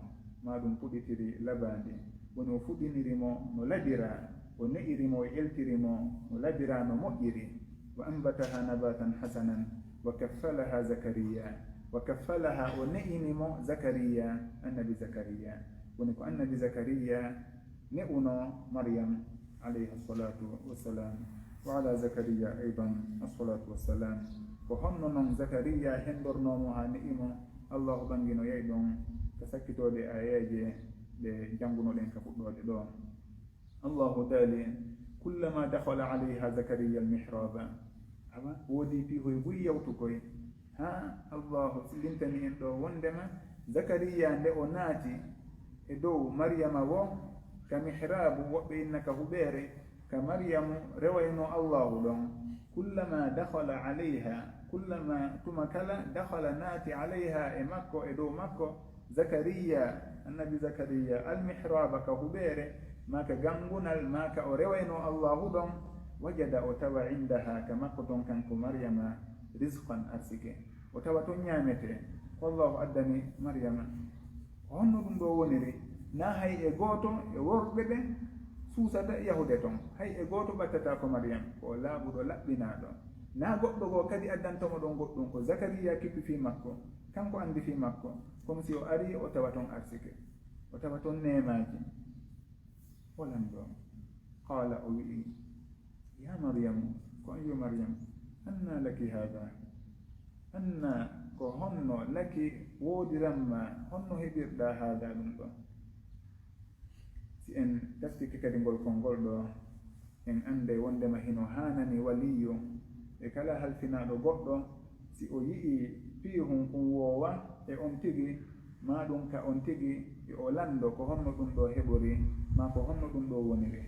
ma ɗum fuɗɗitiri labaandi. Woni o fuɗɗiniri mo no labiraa, o ne'iri mo, o eltiri mo no labiraa, no moƴƴiri. وأنبتها نباتا حسنا وكفلها زكريا. وكفلها, o ne'ini mo Zakariya, annabi Zakariya. Woni ko annabi Zakariya ne'uno Maryam, alayha salatu wassalam, wa ala Zakariya aydan assalatu wassalam. Ko honno non Zakariya hendornoo mo haa ne'i mo? Allahu ɓanginoyay ɗon ka sakkitoode aayeeje ɗe janngunoɗen ka fuɗɗoode ɗo. Allahu daali, kullama dakhala alayha Zakariya almihraba. Awa, woodi piihoy buy yawtukoy. Haa Allahu lintani en ɗo wondema Zakariya nde o naati e dow Maryama wo, ka mihraabu, woɓɓe inna ka huɓeere, ka Maryamu rewayno Allahu ɗon. Kullama dakhala alayha, kullama, tuma kala, dakhala, naati, alayha, e makko, e dow makko, Zakariya, annabi Zakariya, almihraba, ka huɓeere, ma ka gangunal, ma ka o rewayno Allahu ɗon, wajada, o tawa, indaha, ka makko ton kanko Maryama, rizqan, arsike. O tawa ton ñaamete, ko Allahu addani Maryama. Ko honno ɗum ɗo woniri? Na hay e gooto e worɓe ɓe suusata yahude ton. Hay e gooto ɓattata ko Maryam, ko laaɓuɗo, laɓɓinaaɗo. Na goɗɗo goo kadi addantomo ɗon goɗɗum, ko Zakariya kippi fii makko, kanko anndi fii makko. Kono si o ari, o tawa ton arsike, o tawa ton neemaaji. Walan ɗo. Qaala, o wi'i, ya Maryamu, ko an yo Maryam, anna laki haada? Anna, ko honno, laki, woodiran ma, honno heɓirɗa haada ɗum ɗo? Si en taskike kadi ngol konngol ɗo, en annday wondema hino haanani waliyu e kala halfinaaɗo goɗɗo, si o yi'i piihun kun woowa e on tigi, maa ɗum ka on tigi, yo o lanndo ko honno ɗum ɗo heɓori, maa ko honno ɗum ɗo woniri.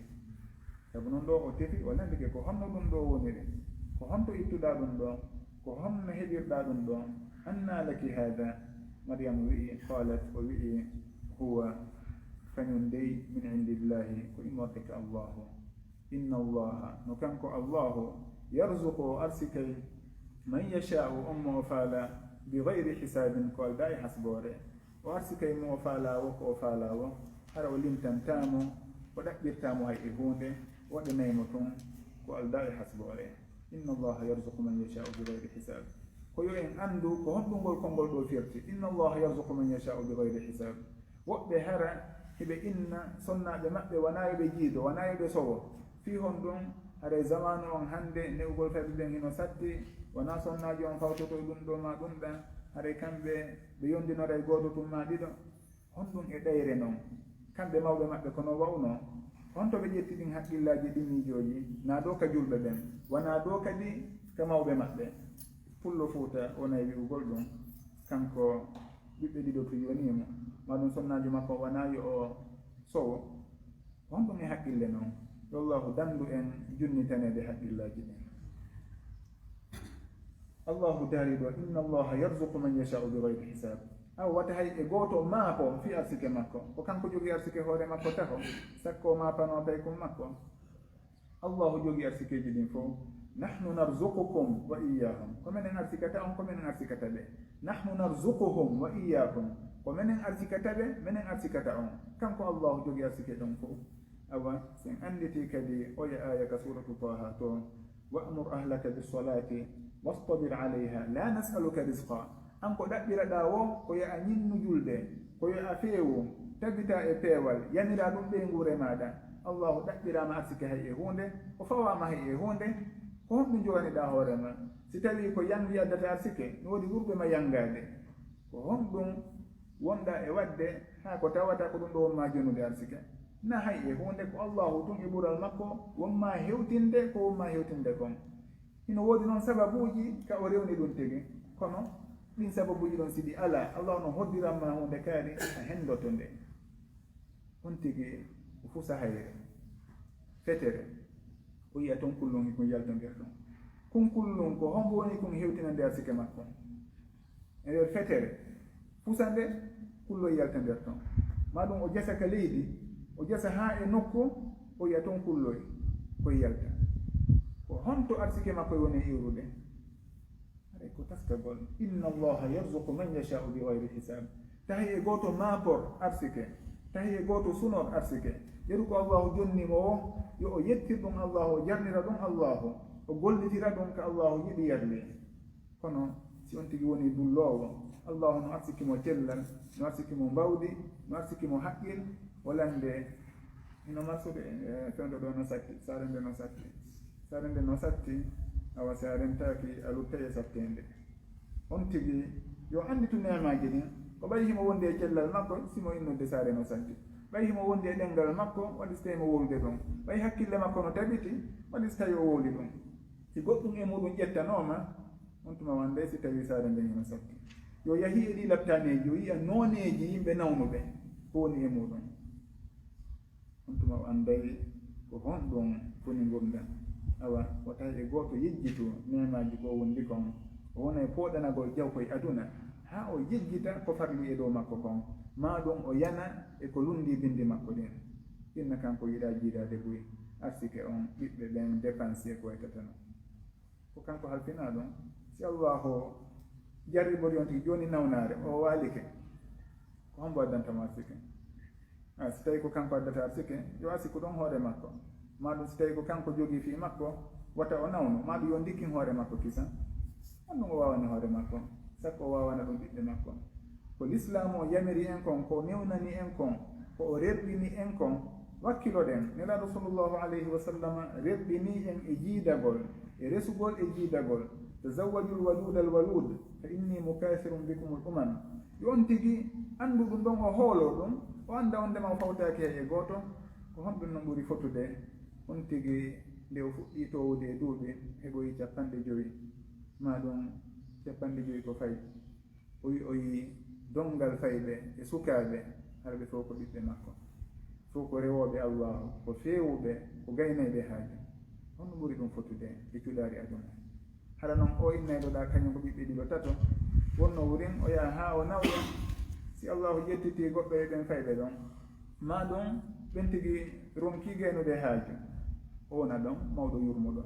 Sabu non ɗo o tefi, o lanndike ko honno ɗum ɗo woniri, ko honto ittuɗaa ɗum ɗo, ko honno heɓirɗaa ɗum ɗo, anna laki haada? Maryamu wi'i, qaalat, o wi'i, huwa, kañum dey, min indillahi, ko immorde ka Allahu. Inna Allaha, no kanko Allahu, yarzuqu, o arsikay, man yasha'u, on mo o faala, bi gayri hisaabin, ko aldaa e hasboore. O arsikay mo o faalaa wo, ko o faalaa wo, hara o lintantaa mo, o ɗaɓɓirtaa mo hay e huunde, o waɗanay mo tun ko aldaa e hasboore. Inna Allaha yarzuqu man yasha'u bi gayri hisaab. Ko yo en anndu ko honɗum ngol konngol ɗo firti. Inna Allaha yarzuqu man yasha'u bi gayri hisaab. Woɓɓe hara hiɓe inna sonnaaɓe maɓɓe wanaa yo ɓe jiido, wanaa yo ɓe sowo. Fii honɗum? Haray zamaanu on hannde, ne'ugol fayɓe ɓen hino satti, wanaa sonnaajo on fawtoto ɗum ɗo maa ɗum ɗa, haray kamɓe ɓe yondinoray gooto tun maa ɗiɗo. Honɗum e ɗayre non? Kamɓe mawɓe maɓɓe ko non wa'unoo? Honto ɓe ƴetti ɗin haqqillaaji ɗin miijooji? Naa ɗoo ka julɓe ɓen, wanaa ɗoo kadi ka mawɓe maɓɓe. Pullo Fuuta wonay wi'ugol ɗum, kanko ɓiɓɓe ɗiɗo tun yonii mo, maa ɗum sonnaajo makko wanaa yo o sowo. Honɗum e haqqille non? Yo Allahu dandu en junnitaneede haqqillaaji ɗin. Allahu daali ɗo, inna Allaha yarzuqu man yasha'u bi gayri hisaab. Awa wata hay e gooto maako fii arsike makko. Ko kanko jogii arsike hoore makko taho, sakko maapanoo taykun makko. Allahu jogii arsikeeji ɗin fow. Nahnu narzuqukum wa iyyahum. Ko menen arsikata on, ko menen arsikata ɓe. Nahnu narzuquhum wa iyyakum. Ko menen arsikata ɓe, menen arsikata on. Kanko Allahu jogii arsike ɗon fow. Awa, si en annditi kadi oya aaya ka suuratu Taaha to, "Wa'mur ahlaka bis-salaati wastabir alayha, laa nas'aluka rizqa." An ko ɗaɓɓiraɗaa wo, ko yo a ñinnu julde, ko yo a feewu, tabitaa e peewal, yamiraa ɗum ɓeynguure maaɗa. Allahu ɗaɓɓiraama arsike hay e huunde, o fawaama hay e huunde. Ko honɗum joganiɗaa hoore ma? Si tawii ko yanwi addata arsike, no woodi ɓurɓe ma yangaade. Ko honɗum wonɗaa e waɗde, haa ko tawata ko ɗum ɗo won maa jonude arsike? Na hay e huunde, ko Allahu tun e ɓural makko won maa hewtinde ko won maa hewtinde kon. Hino woodi non sababuuji ka o rewni ɗum tigi, kono ɗin sababuuji ɗon si ɗi alaa, Allahu no hoddiran ma huunde kaari, a henndoto nde. On tigi o fusa hayre, fetere, o yi'a ton kullun hikun yaltondir ton. Kun kullun ko hombo woni kun hewtinande arsike makko? E nder fetere, fusande, kulloy yalta nder ton. Maa ɗum o jasa ka leydi, o jasa haa e nokku, o yi'a ton kulloy. Koye yalta. Ko honto arsike makko woni iwrude? Haray ko taskagol. Inna Allaha yarzuqu man yasha'u bi ghayri hisab. Tahi e gooto maapor arsike, tahi e gooto sunor arsike. Yeru ko Allahu jonni mo o, yo o yettir ɗum Allahu, o jarnira ɗum Allahu, o gollitira ɗum ka Allahu yiɗi yarli. Kono si on tigi woni dulloowo, Allahu no arsiki mo cellal, no arsiki mo mbawdi, no arsiki mo haqqil, wolande hino marsude, e, fewndo ɗo no satti, saare nde no satti. Saare nde no satti, awa si a rentaaki, a luttay e satteende. On tigi, yo annditu neemaaji ɗin, ko ɓay himo wondi e cellal makko, si mo innude saare no satti. Ɓay himo wondi e ɗemngal makko, waɗi si tawi mo wowlude ɗum. Ɓay hakkille makko no tabiti, waɗi si tawi o wowli ɗum. Si goɗɗum e muɗum ƴettanooma, on tuma o annday si tawi saare nden hino satti. Yo yahi e ɗi laptaneeji, o yi'a nooneeji yimɓe nawnuɓe, ko woni e muɗum. On tuma o annday ko honɗum foni ngurndan. Awa, wata e gooto yejjitu neemaaji ko wondi kon. O wona e pooɗanagol jawko e aduna, haa o yejjita ko farli e dow makko kon. Maa ɗum o yana e ko lundi bindi makko ɗin. Inna kanko yiɗa jiidaade buy. Arsike on, ɓiɓɓe ɓen, dépense e ko waytata non. Ko kanko halfinaa ɗum. Si Allahu jarribori on tigi jooni nawnaare, o waalike, ko hombo addanta mo arsike? A, si tawi ko kanko addata arsike, yo arsiku ɗon hoore makko. Maa ɗum si tawi ko kanko jogii fii makko, wata o nawnu, maa ɗum yo ndikkin hoore makko kisan. Honɗum o waawani hoore makko? Sakko o waawana ɗum ɓiɓɓe makko. Ko Lislaamu o yamiri en kon, ko newnani en kon, ko o rerɗini en kon, wakkiloɗen. Nelaaɗo sallallahu alayhi wa sallam rerɗini en e jiidagol, e resugol e jiidagol. Tazawwajul waluudal waluud, fa inni mukaasirun bikumul umam. Yo on tigi anndu ɗum ɗon, o hoolo ɗum, o annda on ndema o fawtaaki hay e gooto. Ko honɗum non ɓuri fotude? On tigi nde o fuɗɗii toowude e duuɓi, heɓoyi cappanɗe jowi, maa ɗum cappanɗe jowi ko fayi. O wi-, o yi'i donngal fayɓe e sukaaɓe, hara ɓe fof ko ɓiɓɓe makko. Fof ko rewooɓe Allaahu, ko feewuɓe, ko gaynayɓe haaju. Honno ɓuri ɗum fotude e cuɗaari aduna? Hara non o innayɗo ɗaa kañum ko ɓiɓɓe ɗiɗo tato, wonno wurin o yaha haa o nawya. Si Allaahu ƴettitii goɗɗo e ɓen fayɓe ɗon, maa ɗum ɓen tigi ronkii gaynude haaju, o wona ɗon mawɗo yurmuɗo.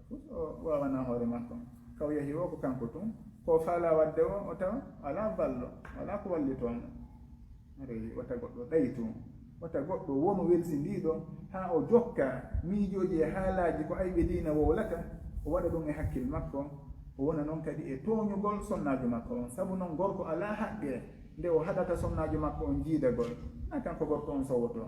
Fof o waawanaa hoore makko. Ka o yahi o ko kanko tun. Ko o faalaa waɗde o, o tawa alaa ballo, alaa ko wallitoo mo. Haray wata goɗɗo ɗaytu, wata goɗɗo wonu welsindiiɗo haa o jokka miijooji e haalaaji ko ayɓe diina wowlata, o waɗa ɗum e hakkil makko, o wona noon kadi e tooñugol sonnaajo makko on. Sabu noon gorko alaa haqqe nde o haɗata sonnaajo makko on jiidagol, na kanko gorko on sowotoo.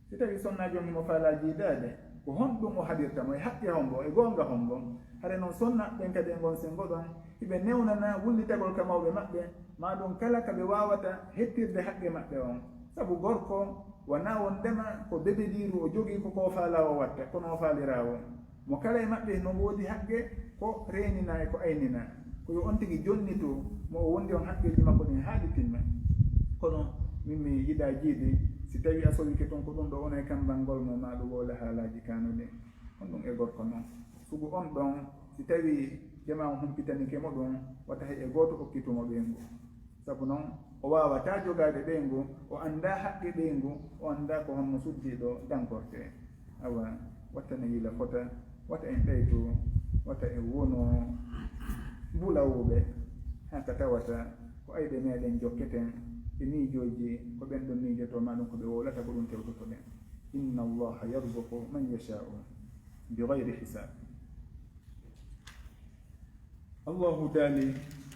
Si tawii sonnaajo on himo faalaa jiidaade, ko honɗum o haɗirta mo? E haqqe hombo? E goonga hombo? Hare noon sonnaaɓe ɓen kadi e ngon senngo ɗon, hiɓe newnana wullitagol ka mawɓe maɓɓe, maa ɗum kala ka ɓe waawata hettirde haqqe maɓɓe on. Sabu gorko wanaa wonndema ko bebediiru o jogii, ko ko faalaa o watta, kono o faaliraa o. Mo kala e maɓɓe no woodi haqqe ko reeninaa e ko ayninaa. Ko yo on tigi jonnitu mo o wondi on haqqeeji makko ɗin haa ɗi timma. Kono min mi yiɗaa jiidi, si tawii a sowike ton ko ɗum ɗo wona e kammbangol mo, maa ɗum wowla haalaaji kaanuɗi. Honɗum e gorko non? Sugu on ɗon, si tawii jamaa on humpitanike mo ɗum, wata hay e gooto okkitu mo ɓeyngu. Sabu non, o waawataa jogaade ɓeyngu, o anndaa haqqe ɓeyngu, o anndaa ko honno suddiiɗo dankortee. Awa, watta en yila fota, wata en ɗaytu, wata en wonu bulawuɓe, haa ka tawata ko ayɓe meɗen jokketen e miijooji, ko ɓen ɗon miijotoo, maa ɗum ko ɓe wowlata, ko ɗum tewtotoɗen. Inna Allaha yarzuqu man yashaa'u bi ghayri hisab. Allahu daali,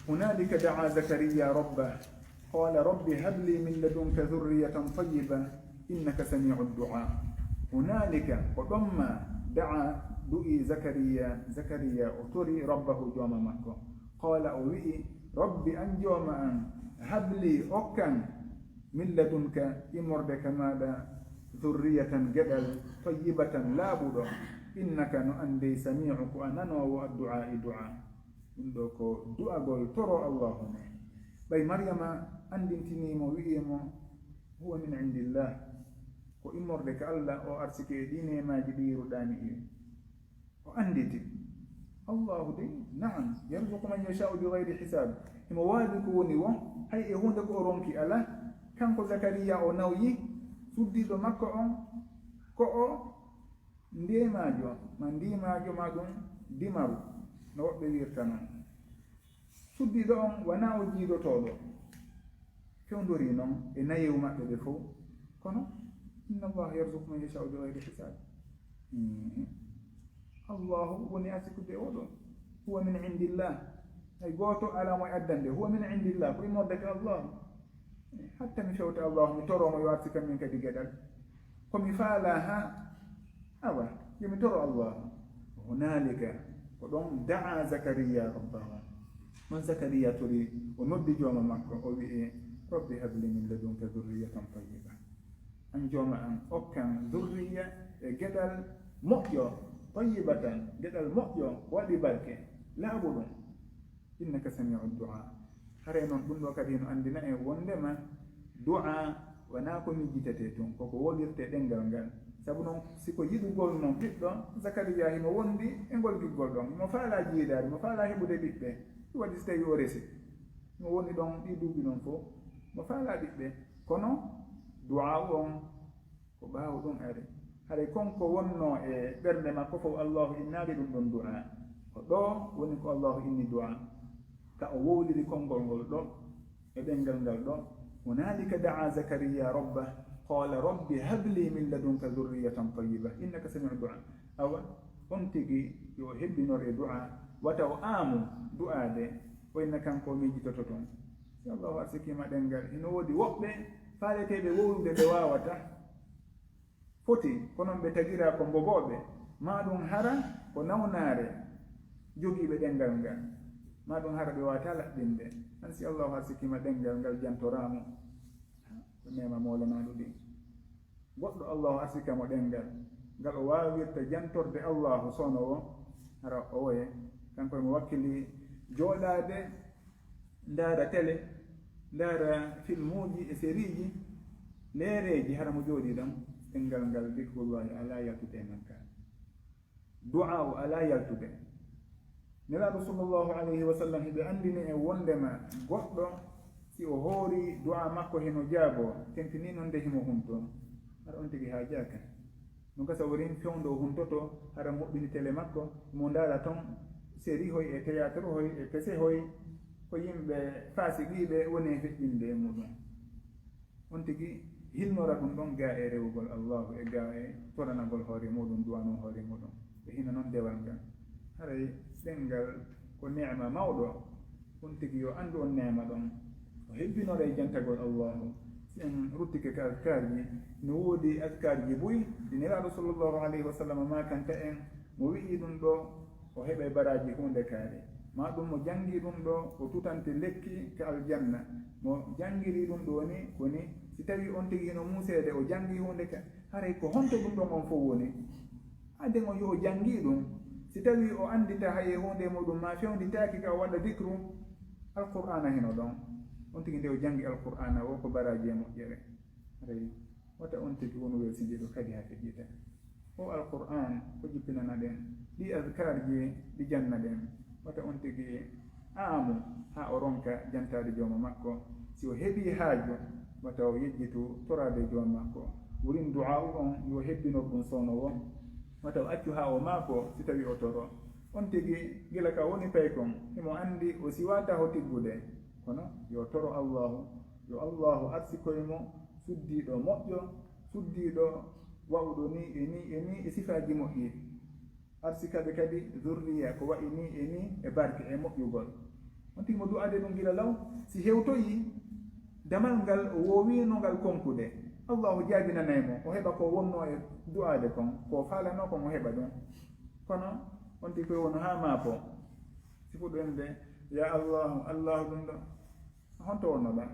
هنالك دعا زكريا ربه قال رب هب لي من لدنك ذرية طيبة إنك سميع الدعاء. هنالك, ko ɗon maa, دعا, du'ii Zakariya, Zakariya o tori ربه, jooma makko. قال, o wi'i, رب, an jooma an, هب لي, okkan, من لدنك, immorde ka maaɗa, ذرية, geɗal, طيبة, laaɓuɗo, إنك, no an dey, سميع, ko a nanoowo, الدعاء, du'a. Ɗum ɗo ko du'agol toro Allahu ne. Ɓay Maryama anndintinii mo, wi'ii mo, هو من عند الله, ko immorde ka Alla, o arsike e ɗii neemaaji ɗi yeruɗaani ɗi. O annditi. Allahu dey, na'am, يرزق من يشاء بغير حساب. Himo waawi ko woni won, hay e huunde ko o ronki alaa. Kanko Zakariya o nawyi suddiiɗo makko on, ko o Ndemaajo ma ndimaajo ma ɗum dimaru, no woɓɓe wirta noon. Suddiiɗo on wanaa o jiidotooɗo. Fewndori noon e nayewu maɓɓe ɓe fof. Kono, inna Allaha yarzuqu man yasha'u bi ghayri hisab. Mhm. Allahu woni arsikude oɗo. Huwa min indillah. Hay gooto alaa mo e addande. Huwa min indillah. Ko immorde ka Allahu. Hatta mi fewta Allahu, mi toro mo yo arsikan min kadi geɗal. Ko mi faalaa ha, awa, yo mi toro Allahu. Hunalika, ko ɗon da'a Zakariya rabbahu. On Zakariya tori, o noddi jooma makko, o wi'i, "Rabbi habli min ladunka dhurriyatan tayyiba." An jooma an, okkan dhurriya e geɗal moƴƴo, tayyibatan, geɗal moƴƴo, waɗi barke, laaɓuɗum. Innaka sami'u du'a. Haray noon ɗum ɗo kadi no anndina en wondema du'a wanaa ko miijitete tun, koko wolirte ɗemngal ngal. Sabu noon, si ko yiɗugol noon ɓiɗɗo, Zakariya himo wondi e ngol giggol ɗon. Himo faalaa jiidaade, himo faalaa heɓude ɓiɓɓe. Ɗum waɗi si tawi o resi. Himo woni ɗon ɗii duuɓi ɗon fof. Himo faalaa ɓiɓɓe. Kono du'a on ko ɓaawo ɗum ari. Haray kon ko wonnoo e ɓernde makko fof, Allahu innaali ɗum ɗon du'a. Ko ɗo woni ko Allahu inni du'a. Ka o wowliri konngol ngol ɗo, e ɗemngal ngal ɗo. Hunalika da'a Zakariya rabbah, qala rabbi habli min ladunka dhurriyatan tayyiba, innaka sami'u du'a. Awa, on tigi yo hebbinor e du'a, wata o aamu du'aade, o inna kanko o miijitoto toon. Si Allahu arsikiima ɗemngal, hino woodi woɓɓe faaleteeɓe wowlude ɓe waawata. Foti, ko noon ɓe tagiraa ko mbogooɓe, maa ɗum hara ko nawnaare jogiiɓe ɗemngal ngal, maa ɗum hara ɓe waawataa laɓɓinde. An si Allahu arsikiima ɗemngal ngal jantoraama, ko neema moolanaaɗo ɗi. Goɗɗo Allahu arsika mo ɗemngal ngal o waawirta jantorde Allahu soono o, hara o woye, kanko e mo wakkili jooɗaade ndaara tele, ndaara filmuuji e seriiji, leereeji, hara mo jooɗii ɗon, ɗemngal ngal, dikrullahi alaa yaltude e makka. Du'a o alaa yaltude. Nelaaɗo sallallahu alayhi wa sallam hiɓe anndini en wondema goɗɗo, si o hoori du'a makko hino jaaboo, tentinii noon nde himo huntoo. Hara on tigi haajaaka. No gasa o rin fewndo o huntoto, hara moɓɓini tele makko, mo ndaara ton sérihoy e théâtrehoy e pesehoy, ko yimɓe faasiqiiɓe woni e feƴƴinde e muɗum. On tigi hilnora ɗum ɗon gaa e rewugol Allahu e gaa e toranagol hoore muɗum, du'anoo hoore muɗum. E hino non dewal ngal. Haray ɗemngal ko neema mawɗo. On tigi yo anndu on neema ɗon. O hebbinora e jantagol Allahu. Si en ruttike ka azkarji, no woodi azkarji buy, ɗi Nelaaɗo sallallahu alayhi wa sallam maakanta en, mo wi'i ɗum ɗo, o heɓay baraaji huunde kaari. Maa ɗum mo janngi ɗum ɗo, o tutante lekki ka aljanna. Mo janngiri ɗum ɗo ni, ko ni, si tawi on tigi hino muuseede, o janngi huunde ka, haray ko honto ɗum ɗon on fof woni? Aden on yo o janngi ɗum. Si tawi o anndita hay e huunde e muɗum, ma fewnditaaki ka o waɗa dikru, Alqur'aana hino ɗon. On tigi nde o janngi Alqur'aana o ko baraaji e moƴƴere. Haray wata on tigi wonu welsindiiɗo kadi haa feƴƴita. O Alqur'aan ko jippinana ɗen, ɗi azkarji ɗi janna ɗen. Wata on tigi aamu haa o ronka jantaade jooma makko. Si o heɓii haaju, wata o yejjitu toraade jooma makko. Wurin du'aa'u on yo hebbinor ɗum soono won. Wata o accu haa o maako si tawi o toro. On tigi gila ka woni paykon, himo anndi o siwaa taho tiggude. Kono yo toro Allahu, yo Allahu arsikoy mo suddiiɗo moƴƴo, suddiiɗo wa'uɗo ni e ni e ni e sifaaji moƴƴi. Arsikaɓe kadi zurriya ko wa'i ni e ni e barke e moƴƴugol. On tigi mo du'aade ɗum gila law, si hewtoyi damal ngal o woowino ngal konkude, Allahu jaabinanay mo, o heɓa ko wonnoo e du'aade kon, ko faalanoo kon o heɓa ɗum. Kono on tigi koye wonu haa maako, si fuɗɗo innde, "Ya Allahu, Allahu ɗum ɗo." Honto wonnoɗaa?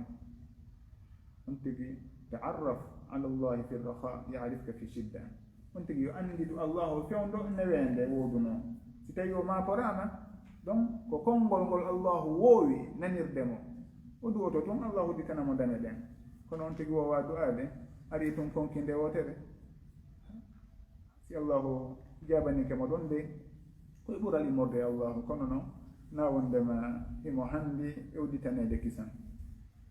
On tigi, ta'arraf ala Allahi fi raha, ya'rifka fi shidda. On tigi yo annditu Allahu fewndo neweende woodunoo. Si tawi o maaporaama, ɗon ko konngol ngol Allahu woowi nanirde mo. O du'oto tun Allahu udditana mo dame ɗen. Kono on tigi woowaa du'aade, ari tun konki nde wootere. Si Allahu jaabanike mo ɗon dey, koye ɓural immorde e Allahu, kono noon, na wondema himo hanndi e udditaneede kisan.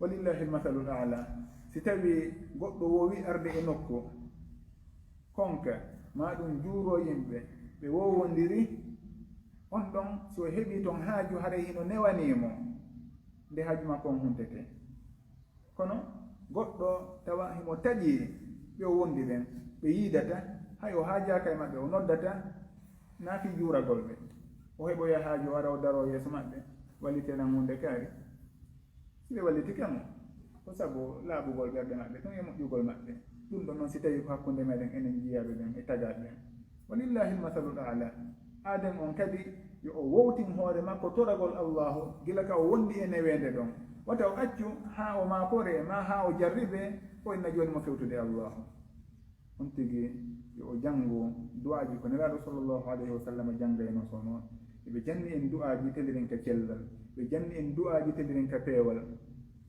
Walillahi almathalu al'a. Si tawi goɗɗo woowi arde e nokku, konka, Maa ɗum juuro yimɓe, ɓe wowondiri, on ɗon, si o heɓii ton haaju, haray hino newanii mo nde haaju makko on huntete. Kono goɗɗo tawa himo taƴi ɓe o wondi ɓen, ɓe yiidata, hay o haajaaka e maɓɓe, o noddata, naa fii juuragol ɓe. O heɓoya haaju, o ara, o daroo yeeso maɓɓe, wallite lan huunde kaari. Si ɓe wallitike mo, ko sabu laaɓugol ɓerɗe maɓɓe tun e moƴƴugol maɓɓe. Ɗum ɗon non, si tawii ko hakkunde meɗen enen jiyaaɓe ɓen e tagaaɓe ɓen. Walillahi l-masalul a'la. Aaden on kadi, yo o wowtin hoore makko toragol Allaahu, gila ka o wondi e neweende ɗon. Wata o accu haa o maakoree, maa haa o jarribee, o inna jooni mo fewtude Allaahu. On tigi, yo o janngu du'aaji ko Nelaaɗo sallallahu alayhi wa sallam janngaynoo soono. Eɓe janni en du'aaji tellirin ka cellal. Ɓe janni en du'aaji tellirin ka peewal.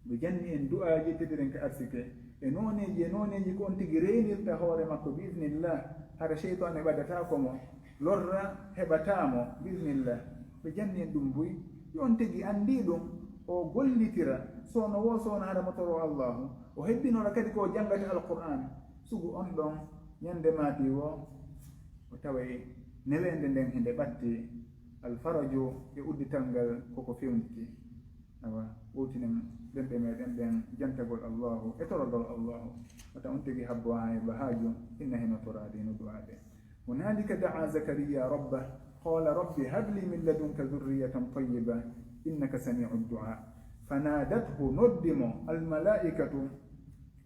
Ɓe janni en du'aaji tellirin ka arsike. E nooneeji, e nooneeji ko on tigi reenirta hoore makko bi idnillah. Hara seytaane ɓadataako mo. Lorra heɓataa mo bi idnillah. Ɓe janni en ɗum buy. Yo on tigi anndi ɗum. O gollitira. Soono woo soono hara mo toroo Allaahu. O hebbinora kadi ko o janngata Alqur'aan. Sugu on ɗon, ñande maati woo, o taway neweende nden hinde ɓatti, alfaraju e uddital ngal koko fewniti. Awa, wowtinen ɗemɗe meɗen ɗen jantagol Allaahu e toragol Allaahu. Wata on tigi habbo haa heɓa haaju, inna hino toraade, hino du'aade. هنالك دعا زكريا ربه قال رب هب لي من لدنك ذرية طيبة إنك سميع الدعاء. فنادته, noddi mo, الملائكة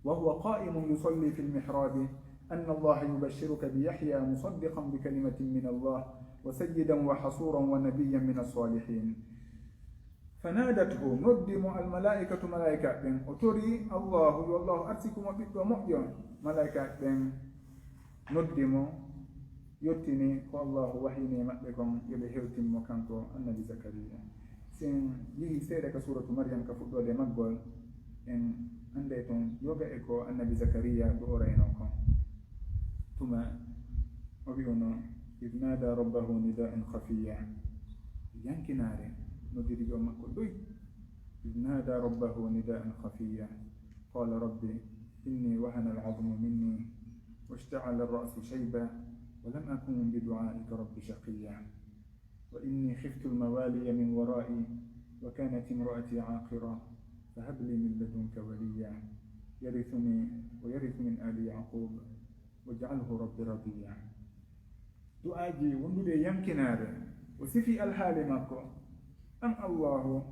وهو قائم يصلي في المحراب أن الله يبشرك بيحيى مصدقا بكلمة من الله وسيدا وحصورا ونبيا من الصالحين. فنادته, noddi mo الملائكة, malaa'ika ɓen. O tori Allaahu, yo Allaahu arsiku mo ɓiɗɗo moƴƴo. Malaa'ika ɓen noddi mo, yottini ko Allaahu wahyini e maɓɓe kon, yo ɓe hewtin mo kanko Annabi Zakariya. Si en yehii seeɗa ka suuratu Maryam ka fuɗɗoode maggol, en annday ton yoga e ko Annabi Zakariya du'oraynoo kon. Tuma o wi'unoo, إذ نادى ربه نداء خفيا. Yankinaare, noddiri Joomi makko ɗoy. إذ نادى ربه نداء خفيا. قال رب إني وهن العظم مني واشتعل الرأس شيبا ولم أكن بدعائك رب شقيا. وإني خفت الموالي من ورائي وكانت امرأتي عاقرا فهب لي من لدنك وليا يرثني ويرث من آل يعقوب واجعله رب رضيا. Du'aaji wondude e yankinaare, o sifi alhaali makko. An Allaahu,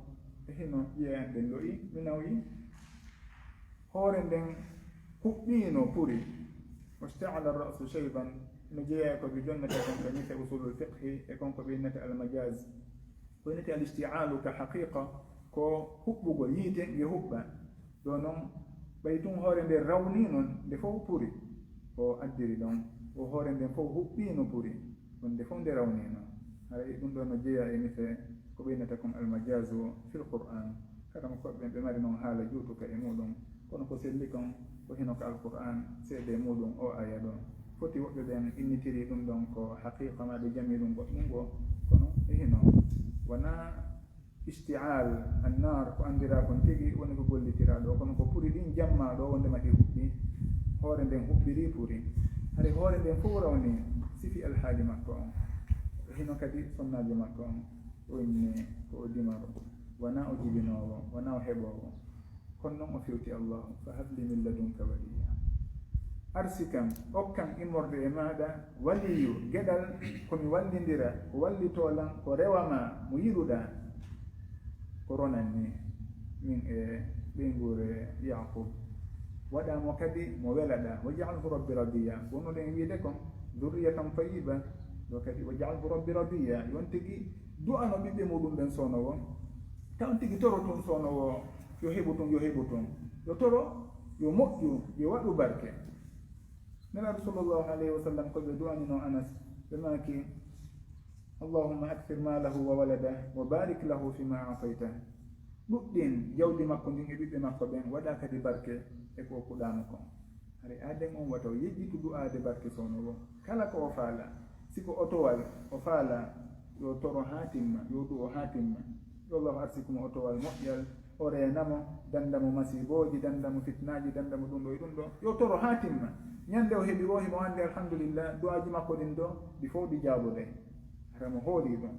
e hino ƴi'e an ɗen lo'i, mi nawyi. Hoore nden huɓɓiino, puri. واشتعل الرأس شيبا, no jeyaa ko ɓe jonnata kon ka ñiiɓe usulul fiqhi, e kon ko ɓe innata almajaz. Ko innata al-ishti'alu ka haqiqa, ko huɓɓugol yiite, nge huɓɓa. Ɗo non, ɓay tun hoore nden rawnii non, nde fow puri. O addiri ɗon, o hoore nden fow huɓɓiino, puri. Ɗon nde fow nde rawnii non. Haray ɗum ɗo no jeyaa e mise ko ɓe innata kon almajazu fil Qur'an. Karamokooɓe ɓen ɓe mari non haala juutuka e muɗum. Kono ko selli kon, ko hino ka Alqur'an, seedee muɗum o aaya ɗo. Foti woɓɓe ɓen innitiri ɗum ɗon ko haqiqa, maa ɓe jami ɗum goɗɗum goo. Kono e hino, wonaa isti'al annar ko anndiraa kon tigi woni ko gollitiraa ɗo, kono ko puri ɗin jammaa ɗo, wondema ɗi huɓɓi. Hoore nden huɓɓiri, puri. Hari hoore nden fow rawni sifi alhaali makko on. E hino kadi sonnaajo makko on, o inni ko o dimaro, wonaa o jibinoowo, wonaa o heɓoowo. Kono non o fewti Allaahu, فهب لي من لدنك وليا. Arsikam, okkam immorde e maaɗa waliyu, geɗal ko mi wallindira, ko wallitoo lan, ko rewa ma, mo yiɗuɗaa. Ko ronan ni min e ɓeynguure Yaqub. Waɗaa mo kadi mo welaɗaa. واجعله رب رضيا. Wonno ɗen wiide kon, ذرية طيبة. Ɗo kadi, واجعله رب رضيا. Yo on tigi du'ano ɓiɓɓe muɗum ɓen soono woo. Taw on tigi toro tun soono woo. Yo heɓu tun, yo heɓu tun. Yo toro, yo moƴƴu, yo waɗu barke. Nelaaɗo sallallahu alayhi wa sallam ko ɓe du'aninoo Anas, ɓe maaki, اللهم أكثر ماله وولده وبارك له فيما أعطيته. Ɗuɗɗin jawdi makko ndin e ɓiɓɓe makko ɓen, waɗaa kadi barke e ko okkuɗaa mo kon. Hari aaden on wata o yejjitu du'aade barke soono woo. Kala ko o faala, si ko otowal o faala, yo toro haa timma, yo du'o haa timma. Yo Allaahu arsiku mo otowal moƴƴal, o reena mo, dannda mo masiibooji, dannda mo fitnaaji, dannda mo ɗum ɗo e ɗum ɗo. Yo toro haa timma. Ñande o heɓi o, himo anndi, alhamdulillah, du'aaji makko ɗin ɗo, ɗi fow ɗi jaaboday. Hara mo hoolii ɗum.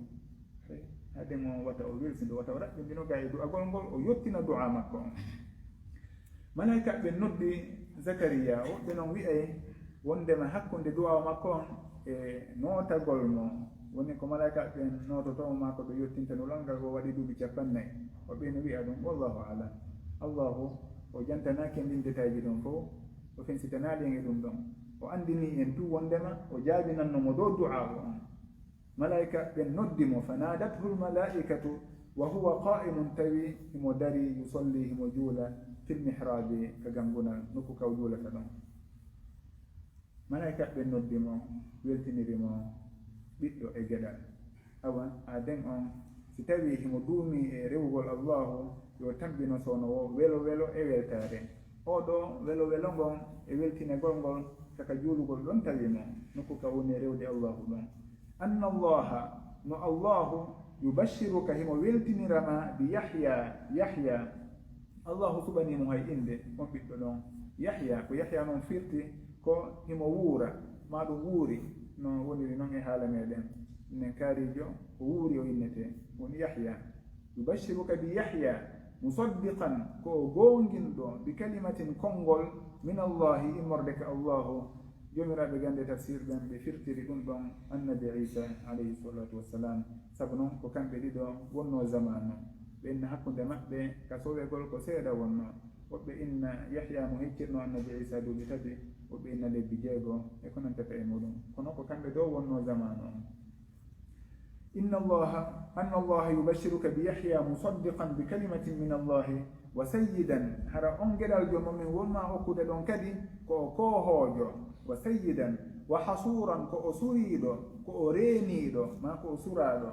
Hade mo wata o welsindo, wata o raɓɓindino gaa e du'agol ngol, o yottina du'aa makko on. Malaa'ika ɓen noddi Zakariya, woɓɓe non wi'ay wondema hakkunde du'aa makko on e nootagol mo. Woni ko malaa'ika ɓen noototo mo maa ko ɓe yottinta nulal ngal, o waɗi duuɓi cappannayi. Woɓɓe no wi'a ɗum, wallahu a'lam. Allahu o jantanaaki en ɗin detayji ɗon fow, o fensitanaali en e ɗum ɗon. O anndini en tun wondema o jaabinanno mo dow du'aa on. Malaa'ika ɓen noddi mo, fanadathul malaa'ikatu wa huwa qa'imun, tawi himo dari, yusalli, himo juula, fil mihraabi, ka gangunal, nokku ka o juulata ɗon. Malaa'ika ɓen noddi mo, weltiniri mo ɓiɗɗo e geɗal. Awa, aaden on, si tawii himo duumii e rewugol Allaahu, yo tambino soono woo welo welo e weltaare. Oo ɗoo welo welo ngon e weltinegol ngol, saka juulugol ɗon tawi mo, nokku ka woni e rewde Allaahu ɗon. Anna Allaaha, no Allaahu, yubashshiruka, himo weltinira ma, bi Yahya, Yahya. Allaahu suɓanii mo hay innde on ɓiɗɗo ɗon, Yahya. Ko Yahya non firti ko himo wuura, maa ɗum wuuri, no woniri non e haala meɗen. Minen kaarijo, ko wuuri o innetee, woni Yahya. Yubashshiruka bi Yahya, musaddiqan, ko o goonginɗo, bi kalimatin, konngol, min Allaahi, immorde ka Allaahu. Joomiraaɓe gannde tafsir ɓen, ɓe firtiri ɗum ɗon Annabi Iisa, alayhi salaatu wassalam, sabu non ko kamɓe ɗiɗo wonnoo zamaanu. Ɓe inna hakkunde maɓɓe ka sowegol ko seeɗa wonnoo. Woɓɓe inna Yahya mo hiccirnoo Annabi Iisa duuɓi tati, woɓɓe inna lebbi jeego, e ko nantata e muɗum. Kono ko kamɓe ɗoo wonnoo zamaanu on. Inna Allaha, anna Allaha yubashshiruka bi Yahya musaddiqan bi kalimatin min Allahi wa sayyidan, hara on geɗal Joomi men won ma okkude ɗon kadi ko o koohoojo, wa sayyidan, wa hasuuran, ko o suriiɗo, ko o reeniiɗo, maa ko o suraaɗo.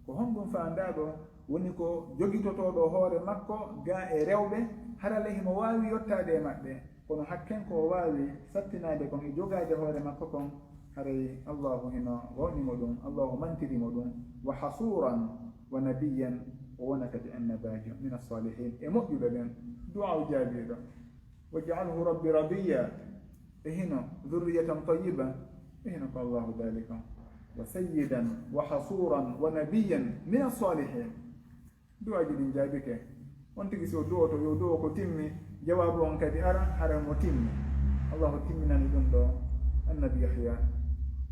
Ko honɗum faandaaɗo? Woni ko jogitotooɗo hoore makko gaa e rewɓe, hara le himo waawi yottaade e maɓɓe. Kono hakken ko o waawi sattinaade kon e jogaade hoore makko kon, haray Allaahu hino wawni mo ɗum, Allaahu mantiri mo ɗum, wa hasuuran, wa nabiyyan, o wona kadi annabaajo, min as-saalihiin, e moƴƴuɓe ɓen, du'aa o jaabiiɗo. Waj'alhu rabbi radiyya, e hino, dhurriyatan tayyiba, e hino ko Allaahu daali kon, wa sayyidan, wa hasuuran, wa nabiyyan, min as-saalihiin. Du'aaji ɗin jaabike. On tigi, si o du'oto, yo du'o ko timmi, jawaabu on kadi ara, hara mo timmi. Allaahu timminani ɗum ɗo Annabi Yahya,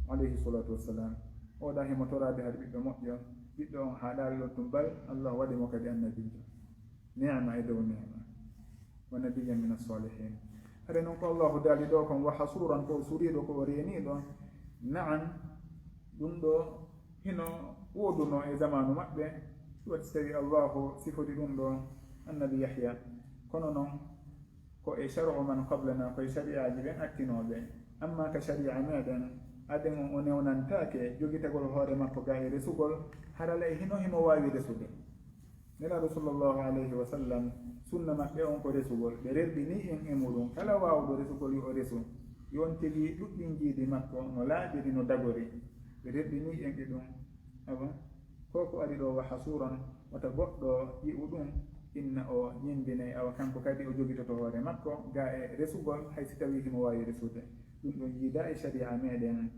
alayhi salaatu wassalam. O ɗa himo toraade haɗa ɓiɗɗo moƴƴo, ɓiɗɗo on haaɗaali ɗon tun bal, Allaahu waɗi mo kadi annabiijo. Ni'ma e dow ni'ma. Wa nabiyyan min as-saalihiin. Hare non ko Allaahu daali ɗo kon, wa hasuuran, ko o suriiɗo, ko o reeniiɗo. Na'am, ɗum ɗo hino woodunoo e zamaanu maɓɓe, waɗi si tawi Allaahu sifori ɗum ɗo Annabi Yahya. Kono non, ko e shar'u man qablana, ko e shari'aaji ɓen attinooɓe. Amma ka shari'a meɗen, aden on o newnantaake jogitagol hoore makko gaa e resugol, hara lay hino himo waawi resude. Nelaaɗo sallallahu alayhi wa sallam, sunna maɓɓe on ko resugol. Ɓe rerɗini en e muɗum. Kala waawɗo resugol yo o resu. Yo on tigi ɗuɗɗin jiidi makko no laaɓiri, no dagori. Ɓe rerɗini en e ɗum. Awa, ko ko ari ɗo wa hasuuran, wata goɗɗo yi'u ɗum, inna o ñembinay, awa kanko kadi o jogitoto hoore makko, gaa e resugol, hay si tawii himo waawi resude. Ɗum ɗon yiida e shari'a meɗen,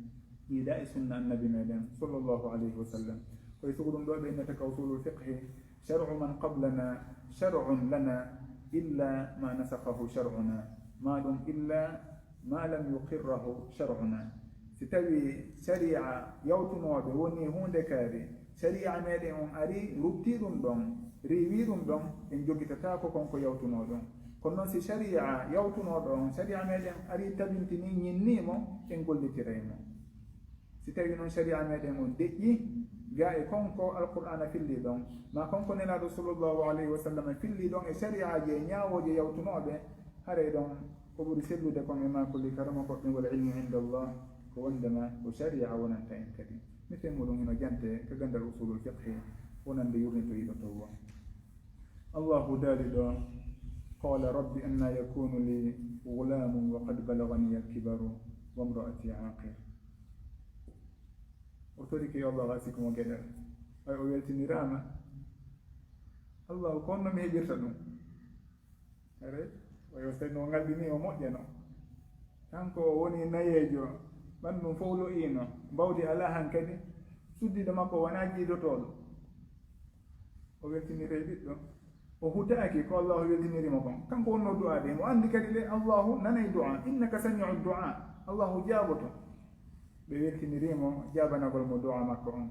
yiida e sunna Annabi meɗen, sallallahu alayhi wa sallam. Ko e sugu ɗum ɗo ɓe innata ka usulul fiqhi, shar'u man qablana shar'un lana illa ma nasakhahu shar'una, ma ɗum illa ma lam yuqirrahu shar'una. Si tawi shari'a yawtunooɓe woni huunde kaari, shari'a meɗen on ari rutti ɗum ɗon, riiwi ɗum ɗon, en jogitataako kon ko yawtunoo ɗon. Kono non si shari'a yawtunooɗo on, shari'a meɗen ari tabintini, ñinnii mo, en gollitiray mo. Si tawi non shari'a meɗen on deƴƴi, gaa e kon ko Alqur'aana filli ɗon, maa kon ko Nelaaɗo sallallahu alayhi wa sallam filli ɗon e shari'aaji e ñaawooje yawtunooɓe, haray ɗon ko ɓuri sellude kon e maakulli karama koɗɗe wal ilmu inda Allah, ko wondema ko shari'a wonanta en kadi. Misen muɗum hino jante ka ganndal usulul fiqhi, wonande yurnitoyiiɗo towo. Allahu daali ɗo, qala rabbi anna yakunu li ghulamun wa qad balagani al-kibaru wa imra'ati aqir. O torike yo Allah wasik mo geɗal. Ay o weltiniraama. Allahu, ko honno mi heɓirta ɗum? Hare, o yo tawi no ngalɗini o moƴƴano. Kanko o woni nayeejo, ɓanndu fof lo'iino, mbawdi alaa hankadi, suddiiɗo makko wonaa jiidotooɗo. O weltiniri ɓiɗɗo, o hutaaki ko Allahu weltiniri mo kon. Kanko wonnoo du'aade, mo anndi kadi le Allahu nanay du'a, innaka sami'u du'a, Allahu jaaboto. Ɓe weltiniri mo jaabanagol mo du'a makko on.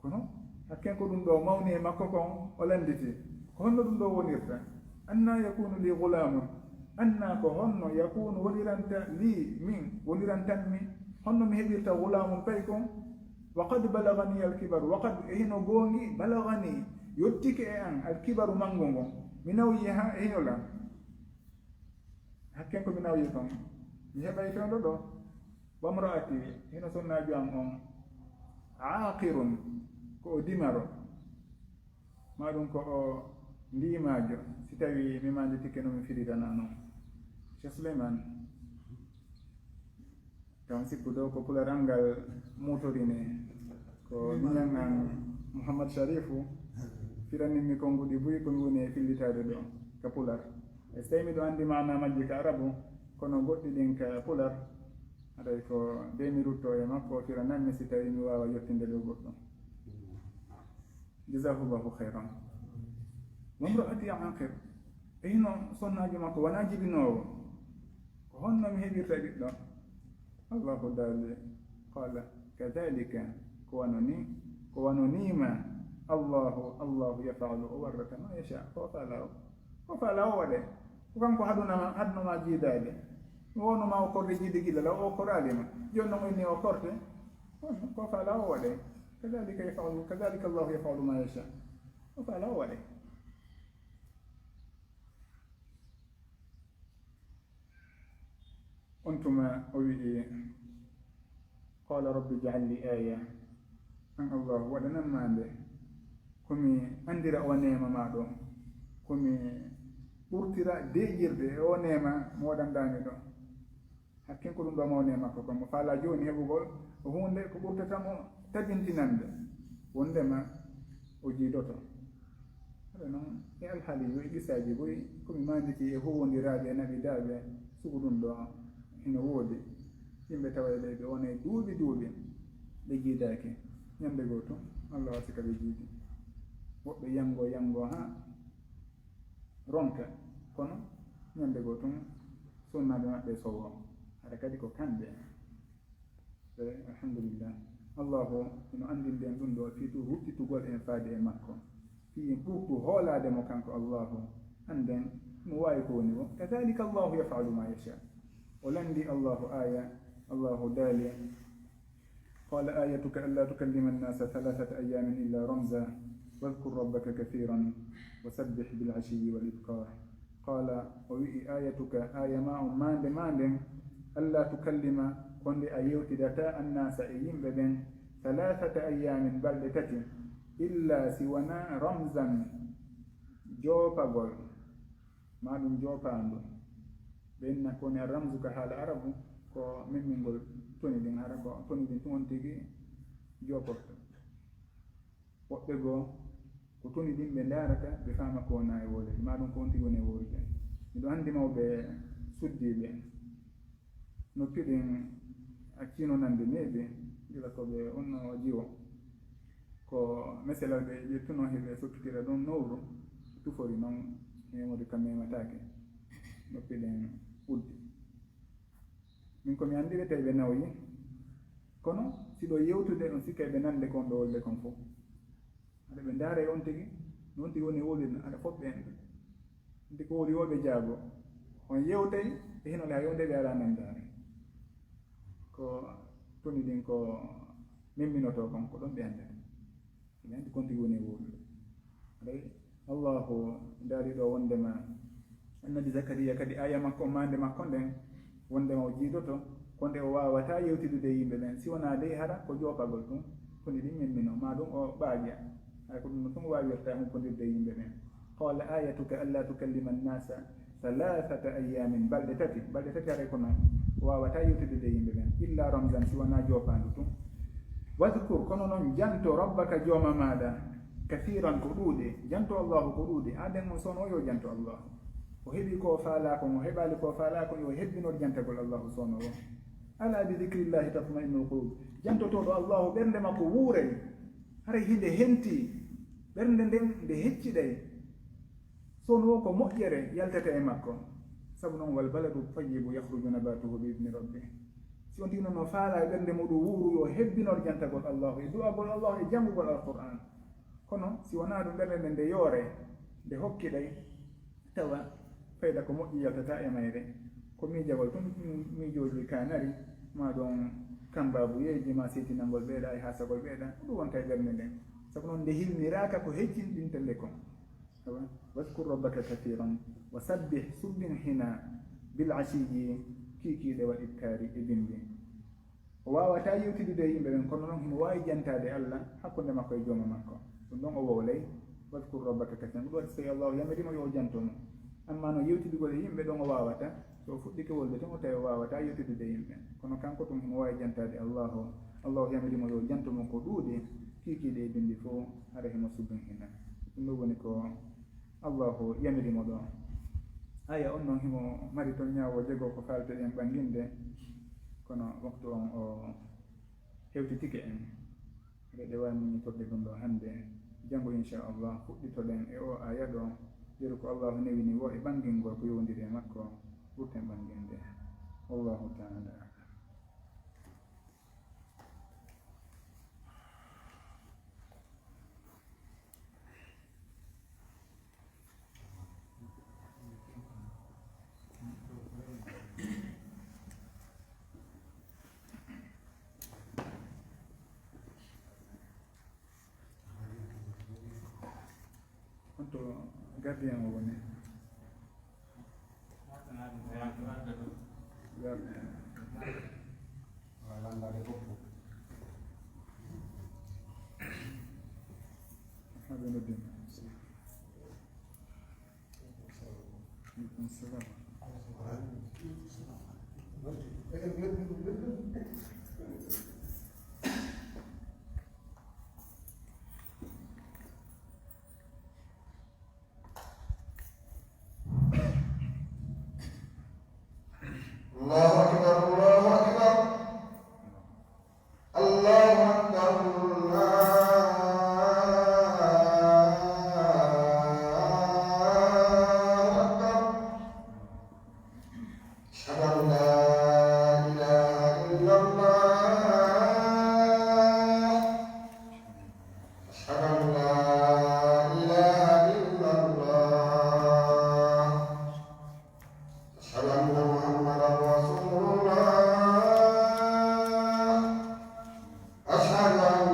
Kono hakken ko ɗum ɗo mawni e makko kon, o lannditi, ko honno ɗum ɗo wonirta? Anna yakunu li gulaamun? Anna, ko honno, yakunu, woniranta, li, min, wonirantanmi, honno mi heɓirta gulaamun paykon? Wa qad balagani alkibaru, wa qad, e hino goongi, balagani, yottike e an, alkibaru, manngu ngun. Mi nawyi ha e hino lan. Hakken ko mi nawyi kon, mi heɓay fewndo ɗo. Wa mraati, hino sonnaajo an on, aaqirun, ko o dimaro, maa ɗum ko o ndiimaajo, si tawi mi maanditike no mi firirana non. Cheikh Souleymane, kam sikku ɗo ko pular an ngal muutorini, ko miñan an Mouhammad Sharifu, firanin mi konnguɗi buy ko mi woni e fillitaade ɗo ka pular. E so tawi miɗo anndi maana majji ka arabu, kono goɗɗi ɗin ka pular, haɗay ko de mi rutto e makko, o firananmi si tawi mi waawa yettinde ɗo goɗɗo. Jazahullahu khairan. Wa mraati aqir. E hino sonnaajo makko wonaa jibinoowo. Ko honno mi heɓirta ɓiɗɗo? Allahu daali, qala, kadhalika, ko wano ni, ko wano ni ma, Allahu, Allahu yaf'alu, o warrata ma yasha, ko faalaa o, ko faalaa o waɗe. Ko kanko haɗunama, haɗunoma jiidaade. Mi wonuma o korde jiidi gila law, o koraali ma. Jooni non o inni o korte. Ko faalaa o waɗe. Kadhalika yaf'alu, kadhalika Allahu yaf'alu ma yasha. Ko faalaa o waɗe. On tuma o wi'i, qala rabbi ij'al li aya. An Allah, waɗanan ma nde, ko mi anndira o neema ma ɗo, ko mi ɓurtira deeƴirde e o neema mo waɗanɗaa mi ɗo. Hakken ko ɗum ɗo mawni e makko, kono mo faalaa jooni heɓugol ko huunde ko ɓurtata mo tabintinande, wondema o jiidoto. Haɗa noon e alhaaliiji e qisaaji boy, ko mi maanditi e huwondiraaɓe e naɓidaaɓe, sugu ɗum ɗo hino woodi. Yimɓe tawayɓe ɓe wona e duuɓi duuɓi, ɓe jiidaaki. Ñande goo tun, Allah wasi ka ɓe jiidi. Woɓɓe yango yango haa ronka, kono ñande goo tun, sunnaaɓe maɓɓe sowo. Haɗa kadi ko kamɓe. E, alhamdulillah. Allahu ino anndinde en ɗum ɗo, fii to ruttitugol en faade e makko. Fii en ɓurtu hoolaade mo kanko Allahu. Annden mo waawi ko woni wo. Kadhalika Allahu yaf'alu ma yasha. O lanndi Allahu aya, Allahu daali, qala ayatuka alla tukallima annasa thalathata ayamin illa ramza, wadhkur rabbaka kathiran, wa sabbih bil ashiyi wal ibkar. Qala, o wi'i, ayatuka, aya ma on, mande ma nden, alla tukallima, ko nde a yewtidata annasa e yimɓe ɓen, thalathata ayamin, balɗe tati, illa si wona ramzan, joopagol, ma ɗum joopandu. Ɓe inna ko woni arramzu ka haala arabu, ko memmingol toni ɗin, hara ko toni ɗin tun on tigi jooporto. Woɓɓe goo, ko toni ɗin ɓe ndaarata, ɓe faama ko wona e wolde, ma ɗum ko on tigi woni e wolde. Miɗo anndi mawɓe suddiiɓe, noppi ɗin accino nande neeɓi, gila ko ɓe wonno jiwo. Ko meselal ɓe ƴettuno, hiɓe sottotira ɗum nowru, tufori noon, memude ka memataake, noppi ɗin uddi. Min ko mi anndiri tawi ɓe nawyi, kono si ɗo yewtude, on sikkay ɓe nande kon ɗo wolde kon fof. Aɗa ɓe ndaara e on tigi, no on tigi woni e wowlirde, aɗa fof ɓe en. Nde ko woni wooɓe jaago, on yewtay e hino le, hay wonde ɓe alaa nandaare. Ko toni ɗin ko memminotoo kon, ko ɗon ɓe anndata. Ɓe anndi kon tigi woni e wowlude. Aray, Allahu daali ɗo wondema Annabi Zakariya kadi, aya makko, mande makko nden, wondema o jiidoto, ko nde o waawata yewtidude e yimɓe ɓen, si wonaa dey hara ko joopagol tun, toni ɗin memmino, ma ɗum o ɓaaƴa. Hay ko ɗum no tun waawirta humpindirde e yimɓe ɓen. Qala ayatuka alla tukallima annasa thalathata ayamin, balɗe tati, balɗe tati haray ko noon, o waawata yewtidude e yimɓe ɓen, illa ramzan, si wonaa joopaandu tun. Wadhkur, kono noon janto, rabbaka, jooma maaɗa, kathiran, ko ɗuuɗi, janto Allahu ko ɗuuɗi, aaden on soono yo janto Allahu. O heɓi ko o faalaa kon, o heɓaali ko o faalaa kon, yo hebbinor jantagol Allahu soono o. Alaa bi dikrillahi tatma'innul qulub. Jantotooɗo Allahu ɓernde makko wuuray, haray hinde henti, ɓernde nden nde hecciɗay. Soono o ko moƴƴere yaltata e makko. Sabu non, wal baladu tayyibu yakhruju nabatuhu bi idni rabbi. Si on tigi non no faalaa e ɓernde muɗum wuuru, yo hebbinor jantagol Allahu e du'agol Allahu e janngugol Alqur'an. Kono si wonaa ɗum, ɓernde nden nde yoore, nde hokkiɗay, tawa fayda ko moƴƴi yaltata e mayre. Ko miijagol tun, miijooji kanari, ma ɗon kambaabuyeeji, ma seytinangol ɓeeɗa e haasagol ɓeeɗa, ko ɗum wonta e ɓernde nden. Sabu non nde hilniraaka ko heccinɗinta nde kon. Awa, wadkur rabbaka kathiran, wa sabbih, subbin hina, bil ashiyyi, kiikiiɗe wa ibkaari e bimbi. O waawataa yewtidude e yimɓe ɓen, kono non himo waawi jantaade Alla hakkunde makko e jooma makko. Ɗum ɗon o wowlay, wadkur rabbaka kathiran. Ko ɗum waɗi so tawi Allahu yamiri mo yo o janto mo. Amma no yewtidugol e yimɓe ɗon o waawata, so o fuɗɗike wolde tun o tawi o waawataa yewtidude e yimɓe. Kono kanko tun himo waawi jantaade Allahu. Allahu yamiri mo yo o janto mo ko ɗuuɗi, kiikiiɗe e bimbi fof, hara himo subbin hina. Ɗum ɗo woni ko Allahu yamiri mo ɗo. Aya on non himo mari ton ñaawooje goo ko faalteɗen ɓannginde, kono waktu on o hewtitike en. Eɗe waawi muñitorde ɗum ɗo hannde. Janngo, inchallah, fuɗɗitoɗen e o aya ɗo, yeru ko Allahu newini wo e ɓanngingol ko yowndiri e makko, ɓurten ɓannginde. Wallahu ta'ala a'lam. Honto gardien o woni? Gardien. Waaw, landaade fof. Haa ɓe noddima. Aleykum salam. الله أكبر، الله أكبر، الله أكبر، الله أكبر. أشهد أن لا إله إلا الله. أشهد أن لا إله إلا الله. أشهد أن محمدا رسول الله. أشهد أن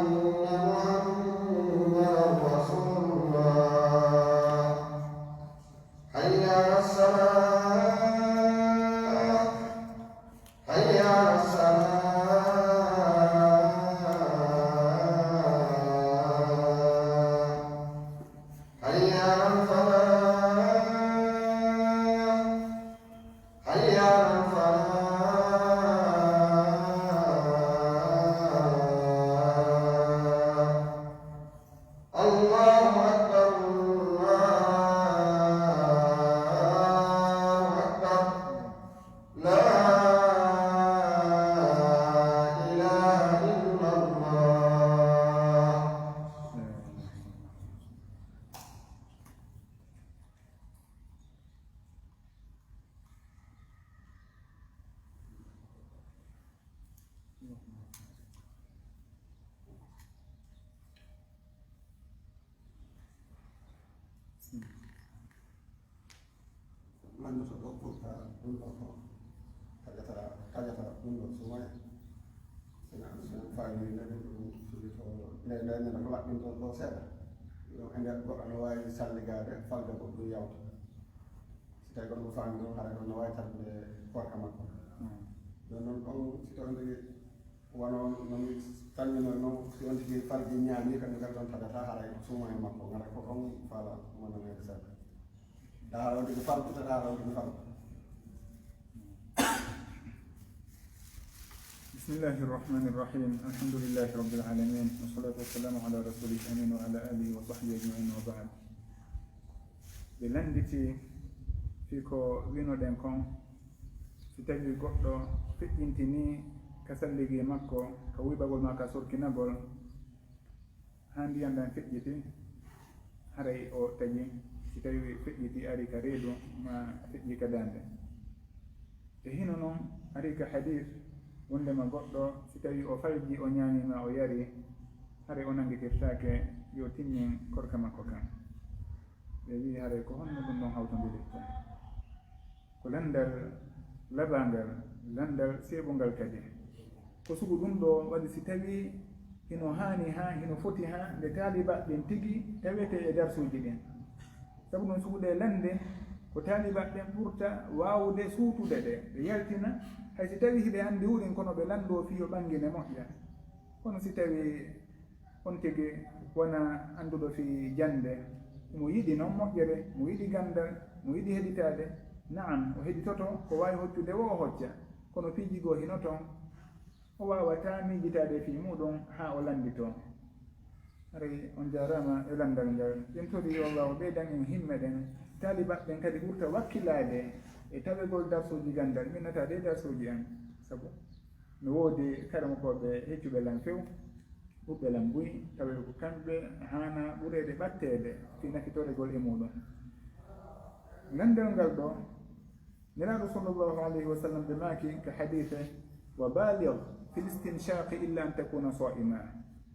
محمدا رسول الله. حي على الصلاة. حي على الصلاة. حي على الفلاح. حي على الفلاح. الله أكبر، الله أكبر. لا إله إلا الله. Mannduɗo ɗo ɓurta ɗum ɗo ko taƴata, taƴata ɗum ɗo sumaye. Sina, sina faami ne ɗum ɗum suuɗi to nde, nde, nde ko laɓɓinto ɗo seeɗa. Ɗum e nder goɗɗo no waawi salligaade, falde goɗɗum yawta. Si tawi kon ko faami ɗum, hara kon no waawi tardude koorka makko. Mm. Ɗum noon, on si tawi ndegi wano no mi salmino noon, si on tigi falji ñaami, kam ngal ɗon tagata, haray ko suumaye makko, ngara ko on faala wonanede seeɗa. Ɗa hara on tigi faltu, tawa hara on tigi faltu. بسم الله الرحمن الرحيم. الحمد لله رب العالمين. والصلاة والسلام على رسوله الأمين وعلى آله وصحبه أجمعين وبعد. Ɓe lannditi Ko winoɗen kon, si tawii goɗɗo feƴƴintinii ka salligi makko, ka wuybagol maa ka sorkinagol, haa ndiyan ɗan feƴƴiti, haray o tagi, si tawii feƴƴiti ari ka reedu, maa feƴƴi ka daande. E hino non ari ka hadiis, wondema goɗɗo, si tawii o falji, o ñaami maa o yari, haray o nanngitirtaake yo timmin korka makko kan. Ɓe wi'i, haray ko honno ɗum ɗon hawtondirta? Ko lanndal labangal, lanndal seeɓungal kadi. Ko sugu ɗum ɗo waɗi, si tawii hino haani haa, hino foti haa, nde taalibaɓe ɓen tigi tawete e darsuuji ɗin. Sabu ɗum sugu ɗe lannde, ko taalibaɓe ɓen ɓurta waawude suutude ɗe, ɓe yaltina, hay si tawii hiɓe anndi wurin, kono ɓe lanndoo fii yo ɓangine moƴƴa. Kono si tawii on tigi wonaa annduɗo fii jannde, mo yiɗi non moƴƴere, mo yiɗi ganndal, mo yiɗi heɗitaade, na'am, o heɗitoto, ko waawi hoccude woo o hocca, kono piiji goo hino ton, o waawataa miijitaade fii muuɗum haa o lannditoo. Haray on jaaraama e lanndal ngal. En torii yo Allaahu ɓeydan en himme ɗen, taalibaɓe ɓen kadi ɓurta wakkilaade e tawegol darsuuji ganndal, minnataade e darsuuji en, sabu no woodi karamokooɓe heccuɓe lan few, ɓuɓɓe lan buy, tawi ko kamɓe haana ɓureede ɓatteede fii nafitoregol e muuɗum. Lanndal ngal ɗoo, Nelaaɗo sallallahu alayhi wa sallam ɓe maaki ka hadiise, "Wa baalig fil istinshaqi illa an takuna saa'ima."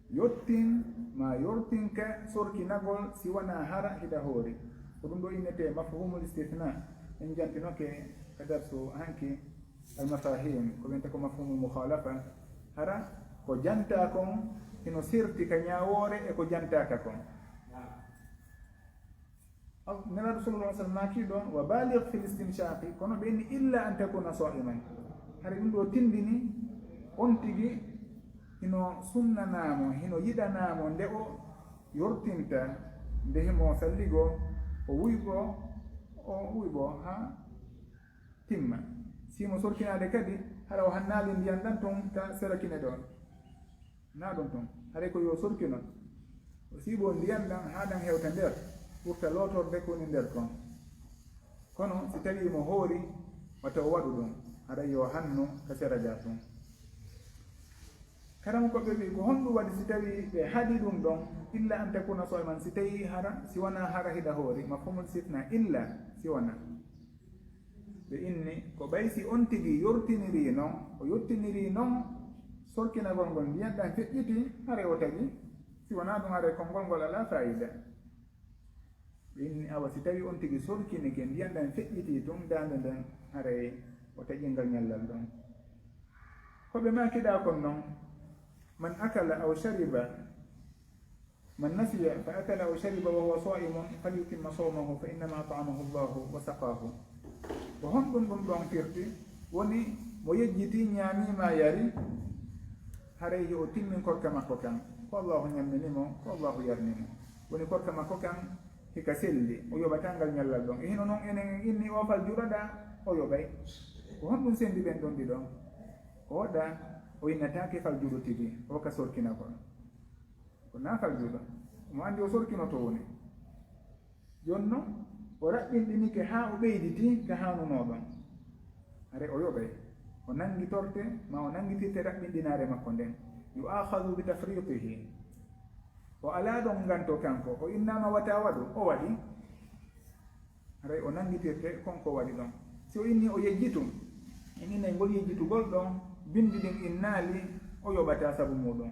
Yottin maa yortin ka sorkinagol si wanaa hara hiɗa hoori. Ko ɗum ɗoo innetee mafhumul istithna. En jantinoke ka darsu hanki al mafahim, ko wiyetee ko mafhumul mukhalafa. Hara ko jantaa kon hino serti ka ñaawoore e ko jantaaka kon. Nelaaɗo sallallahu alaihi wasallam maaki ɗon, "Wa baligh fil istinshaqi," kono ɓe inni, "Illa an takuna sa'iman." Hari ɗum ɗoo tindini on tigi hino sunnanaa mo, hino yiɗanaa mo nde o yortinta, nde himo salligoo, o wuyɓoo, o wuyɓoo haa timma. Si mo sorkinaade kadi, hara o hannaali ndiyan ɗan ton ka sera kine ɗon. Na ɗum ton, haray ko yo sorkino, o siiɓoo ndiyan ɗan haa ɗan hewta nder, ɓurta lootorde ko woni nder kon. Kono si tawii mo hoori, wata o waɗu ɗum, haray yo hannu ka sera gaa tun. Karamokooɓe wi'i, ko honɗum waɗi si tawii ɓe haɗi ɗum ɗon, illa an takuna sa'iman, si tawii hara, si wanaa hara hiɗa hoori, mafhumul istithna, illa, si wanaa. Ɓe inni, ko ɓay si on tigi yortinirii non, o yottinirii non sorkinagol ngol, ndiyan ɗan feƴƴiti, haray o tagi, si wanaa ɗum, haray konngol ngol alaa faayida. Ɓe inni, awa, si tawii on tigi sorkinike, ndiyan ɗan feƴƴitii tun, daande nden, haray o tagi ngal ñallal ɗon. Ko ɓe maakiɗaa kon non, man akala aw shariba, man nasiya fa akala aw shariba wa huwa sa'imun falyutimma sawmahu fa innama at'amahu Allahu wa saqahu. Ko honɗum ɗum ɗon firti? Woni mo yejjiti, ñaami maa yari, haray yo o timmin korka makko kan. Ko Allahu ñammini mo, ko Allahu yarni mo. Woni korka makko kan hika selli, o yoɓataa ngal ñallal ɗon. E hino non enen en inni o fal juuɗoɗaa, o yoɓay. Ko honɗum sendi ɓen ɗon ɗiɗo? O waɗa, o innataake fal juuɗo tigi, o ka sorkinagol. Ko naa fal juuɗo. Mo anndi o sorkinoto woni. Jooni non, o raɓɓinɗinike haa o ɓeyditi ka haanunoo ɗon. Haray o yoɓay. O nanngitorte, maa o nanngitirte raɓɓinɗinaare makko nden. Yu'akhadhu bi tafritihi. O alaa ɗon nganto kanko. O innaama wata waɗu, o waɗi. Haray o nanngitirte kon ko waɗi ɗon. Si o inni o yejjitu, en innay ngol yejjitugol ɗon, binndi ɗin innaali, o yoɓataa sabu muuɗum.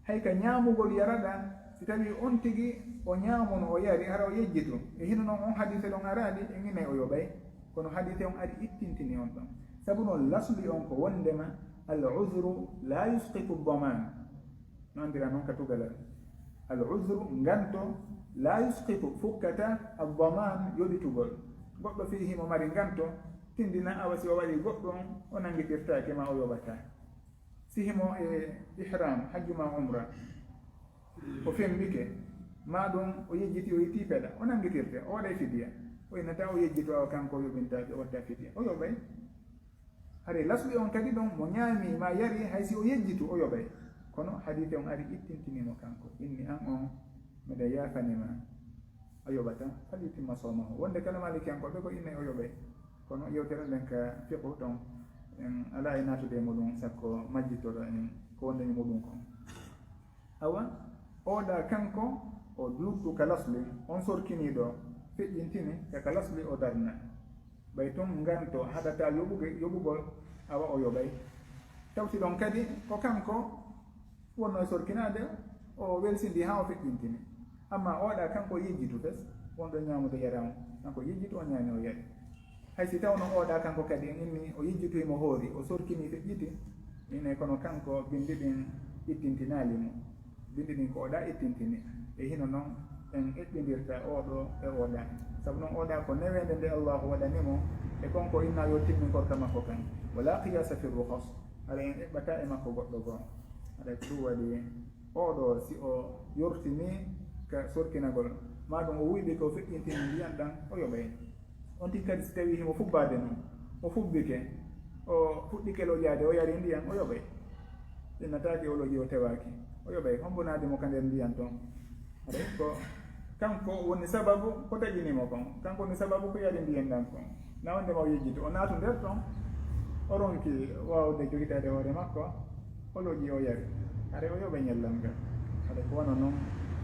Hay ka ñaamugol yaraɗa, si tawii on tigi o ñaamuno, o yari, hara o yejjitu. E hino non on hadiise ɗon araali, en innay o yoɓay. Kono hadiise on ari ittintini on ɗon. Sabu non lasli on ko wondema al uzru la yusqitu daman. No anndira non ka tugalal. Al uzru, nganto, la yusqitu, fukkata, al daman, yoɓitugol. Goɗɗo fii himo mari nganto, tindina awa si o waɗi goɗɗum, o nanngitirtaake maa o yoɓataa. Si himo e ihram, hajju maa umra, o femmbike, maa ɗum o yejjiti, o yettii peɗa, o nanngitirte, o waɗay fidiya. O innataa o yejjito awa kanko o yoɓintaake, o watta fidiya. O yoɓay. Haray lasli on kadi ɗon, mo ñaami maa yari, hay si o yejjitu, o yoɓay. Kono hadiise on ari ittintini mo kanko. Inni an on, miɗa yaafani ma. a yoɓata, fal yutimma sawmahu. Wonde kala maalikiyankooɓe ko inne o yoɓay. Kono yewtere nden ka fiqhu ton, en alaa e naatude e muɗum, sakko majjitoro en ko wonde e muɗum kon. Awa, oɗa kanko, o luuttu ka lasli, on sorkiniiɗo, feƴƴintini, ka ka lasli o darna. Ɓay tun nganto haɗata yoɓuge-, yoɓugol, awa o yoɓay. Tawti ɗon kadi, ko kanko wonno e sorkinaade, o welsindi haa o feƴƴintini. Amma oɗa kanko yejjitu fes, wonɗo ñaamude yara on, kanko yejjitu, o ñaami, o yari. Hay si tawno oɗa kanko kadi en inni o yejjitoyi mo hoori, o sorkini feƴƴiti, ine kono kanko bindi ɗin ittintinaali mo. Bindi ɗin ko oɗa ittintini. E hino non en eɓɓindirta oɗo e oɗa. Sabu non oɗa ko neweende nde Allahu waɗani mo, e kon ko inna yo timmin korka makko kan. Wala qiyasa fi rukhas. Haɗa en eɓɓata e makko goɗɗo goo. Haɗa ko ɗum waɗi oɗo si o yortini ka sorkinagol, maa ɗum o wuyɓi ko feƴƴintini ndiyan ɗan, o yoɓay. On tigi kadi, si tawii himo fubbaade non, o fubbike, o fuɗɗike loƴaade, o yari ndiyan, o yoɓay. Innataake o loƴi, o tewaaki, o yoɓay. Hombo naadi mo ka nder ndiyan ton? Haray ko kanko woni sababu ko taƴini mo kon. Kanko woni sababu ko yari ndiyan ɗan kon. Na wonde ma o yejjiti, o naatu nder ton, o ronki waawde jogidaade hoore makko, o loƴi, o yari. Haray o yoɓay ñallal ngal. Haray ko wano non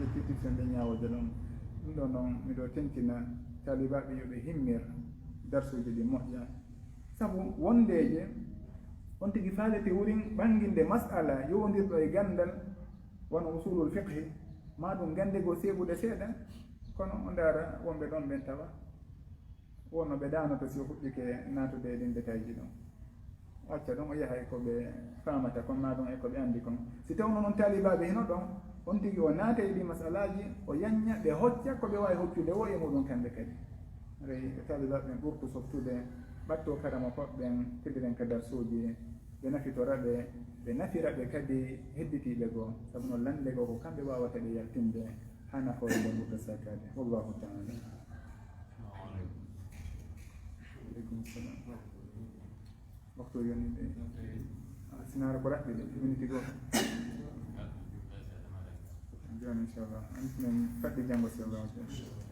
ƴetti tifsen ɗe ñaawooje ɗon. Ɗum ɗo non miɗo tentina taalibaaɓe yo ɓe himmir darsuuji ɗi moƴƴa. Sabu wondeeje on tigi faalete wurin ɓanginde mas'ala yowondirɗo e ganndal wano usulul fiqhi, maa ɗum gannde goo seeɓuɗe seeɗa, kono o ndaara wonɓe ɗon ɓen tawa wonno ɓe daanoto si o fuɗɗike naatude e ɗin detayji ɗon. O acca ɗum, o yaha e ko ɓe faamata kon, maa ɗum e ko ɓe anndi kon. Si tawno non taalibaaɓe hino ɗon, on tigi o naata e ɗi masalaaji, o yañña ɓe hocca ko ɓe waawi hoccude woo e muɗum kamɓe kadi. Haray taalibaaɓe ɓen ɓurtu softude, ɓatto karama koɓɓe ɓen, teddiren ka darsuuji, ɓe nafitora ɓe, ɓe nafira ɓe kadi hedditiiɓe goo, sabu non lannde goo ko kamɓe waawata ɓe yaltinde haa nafoore nden ɓurta sakaade. Wallahu taala. Aleykum salam. Waktu o yoni de. Ah, sinaara ko raɓɓi de, miniti goɗɗo. Jooni, inchallah. An tinen faɗɗi janngo, si Allah jaɓi.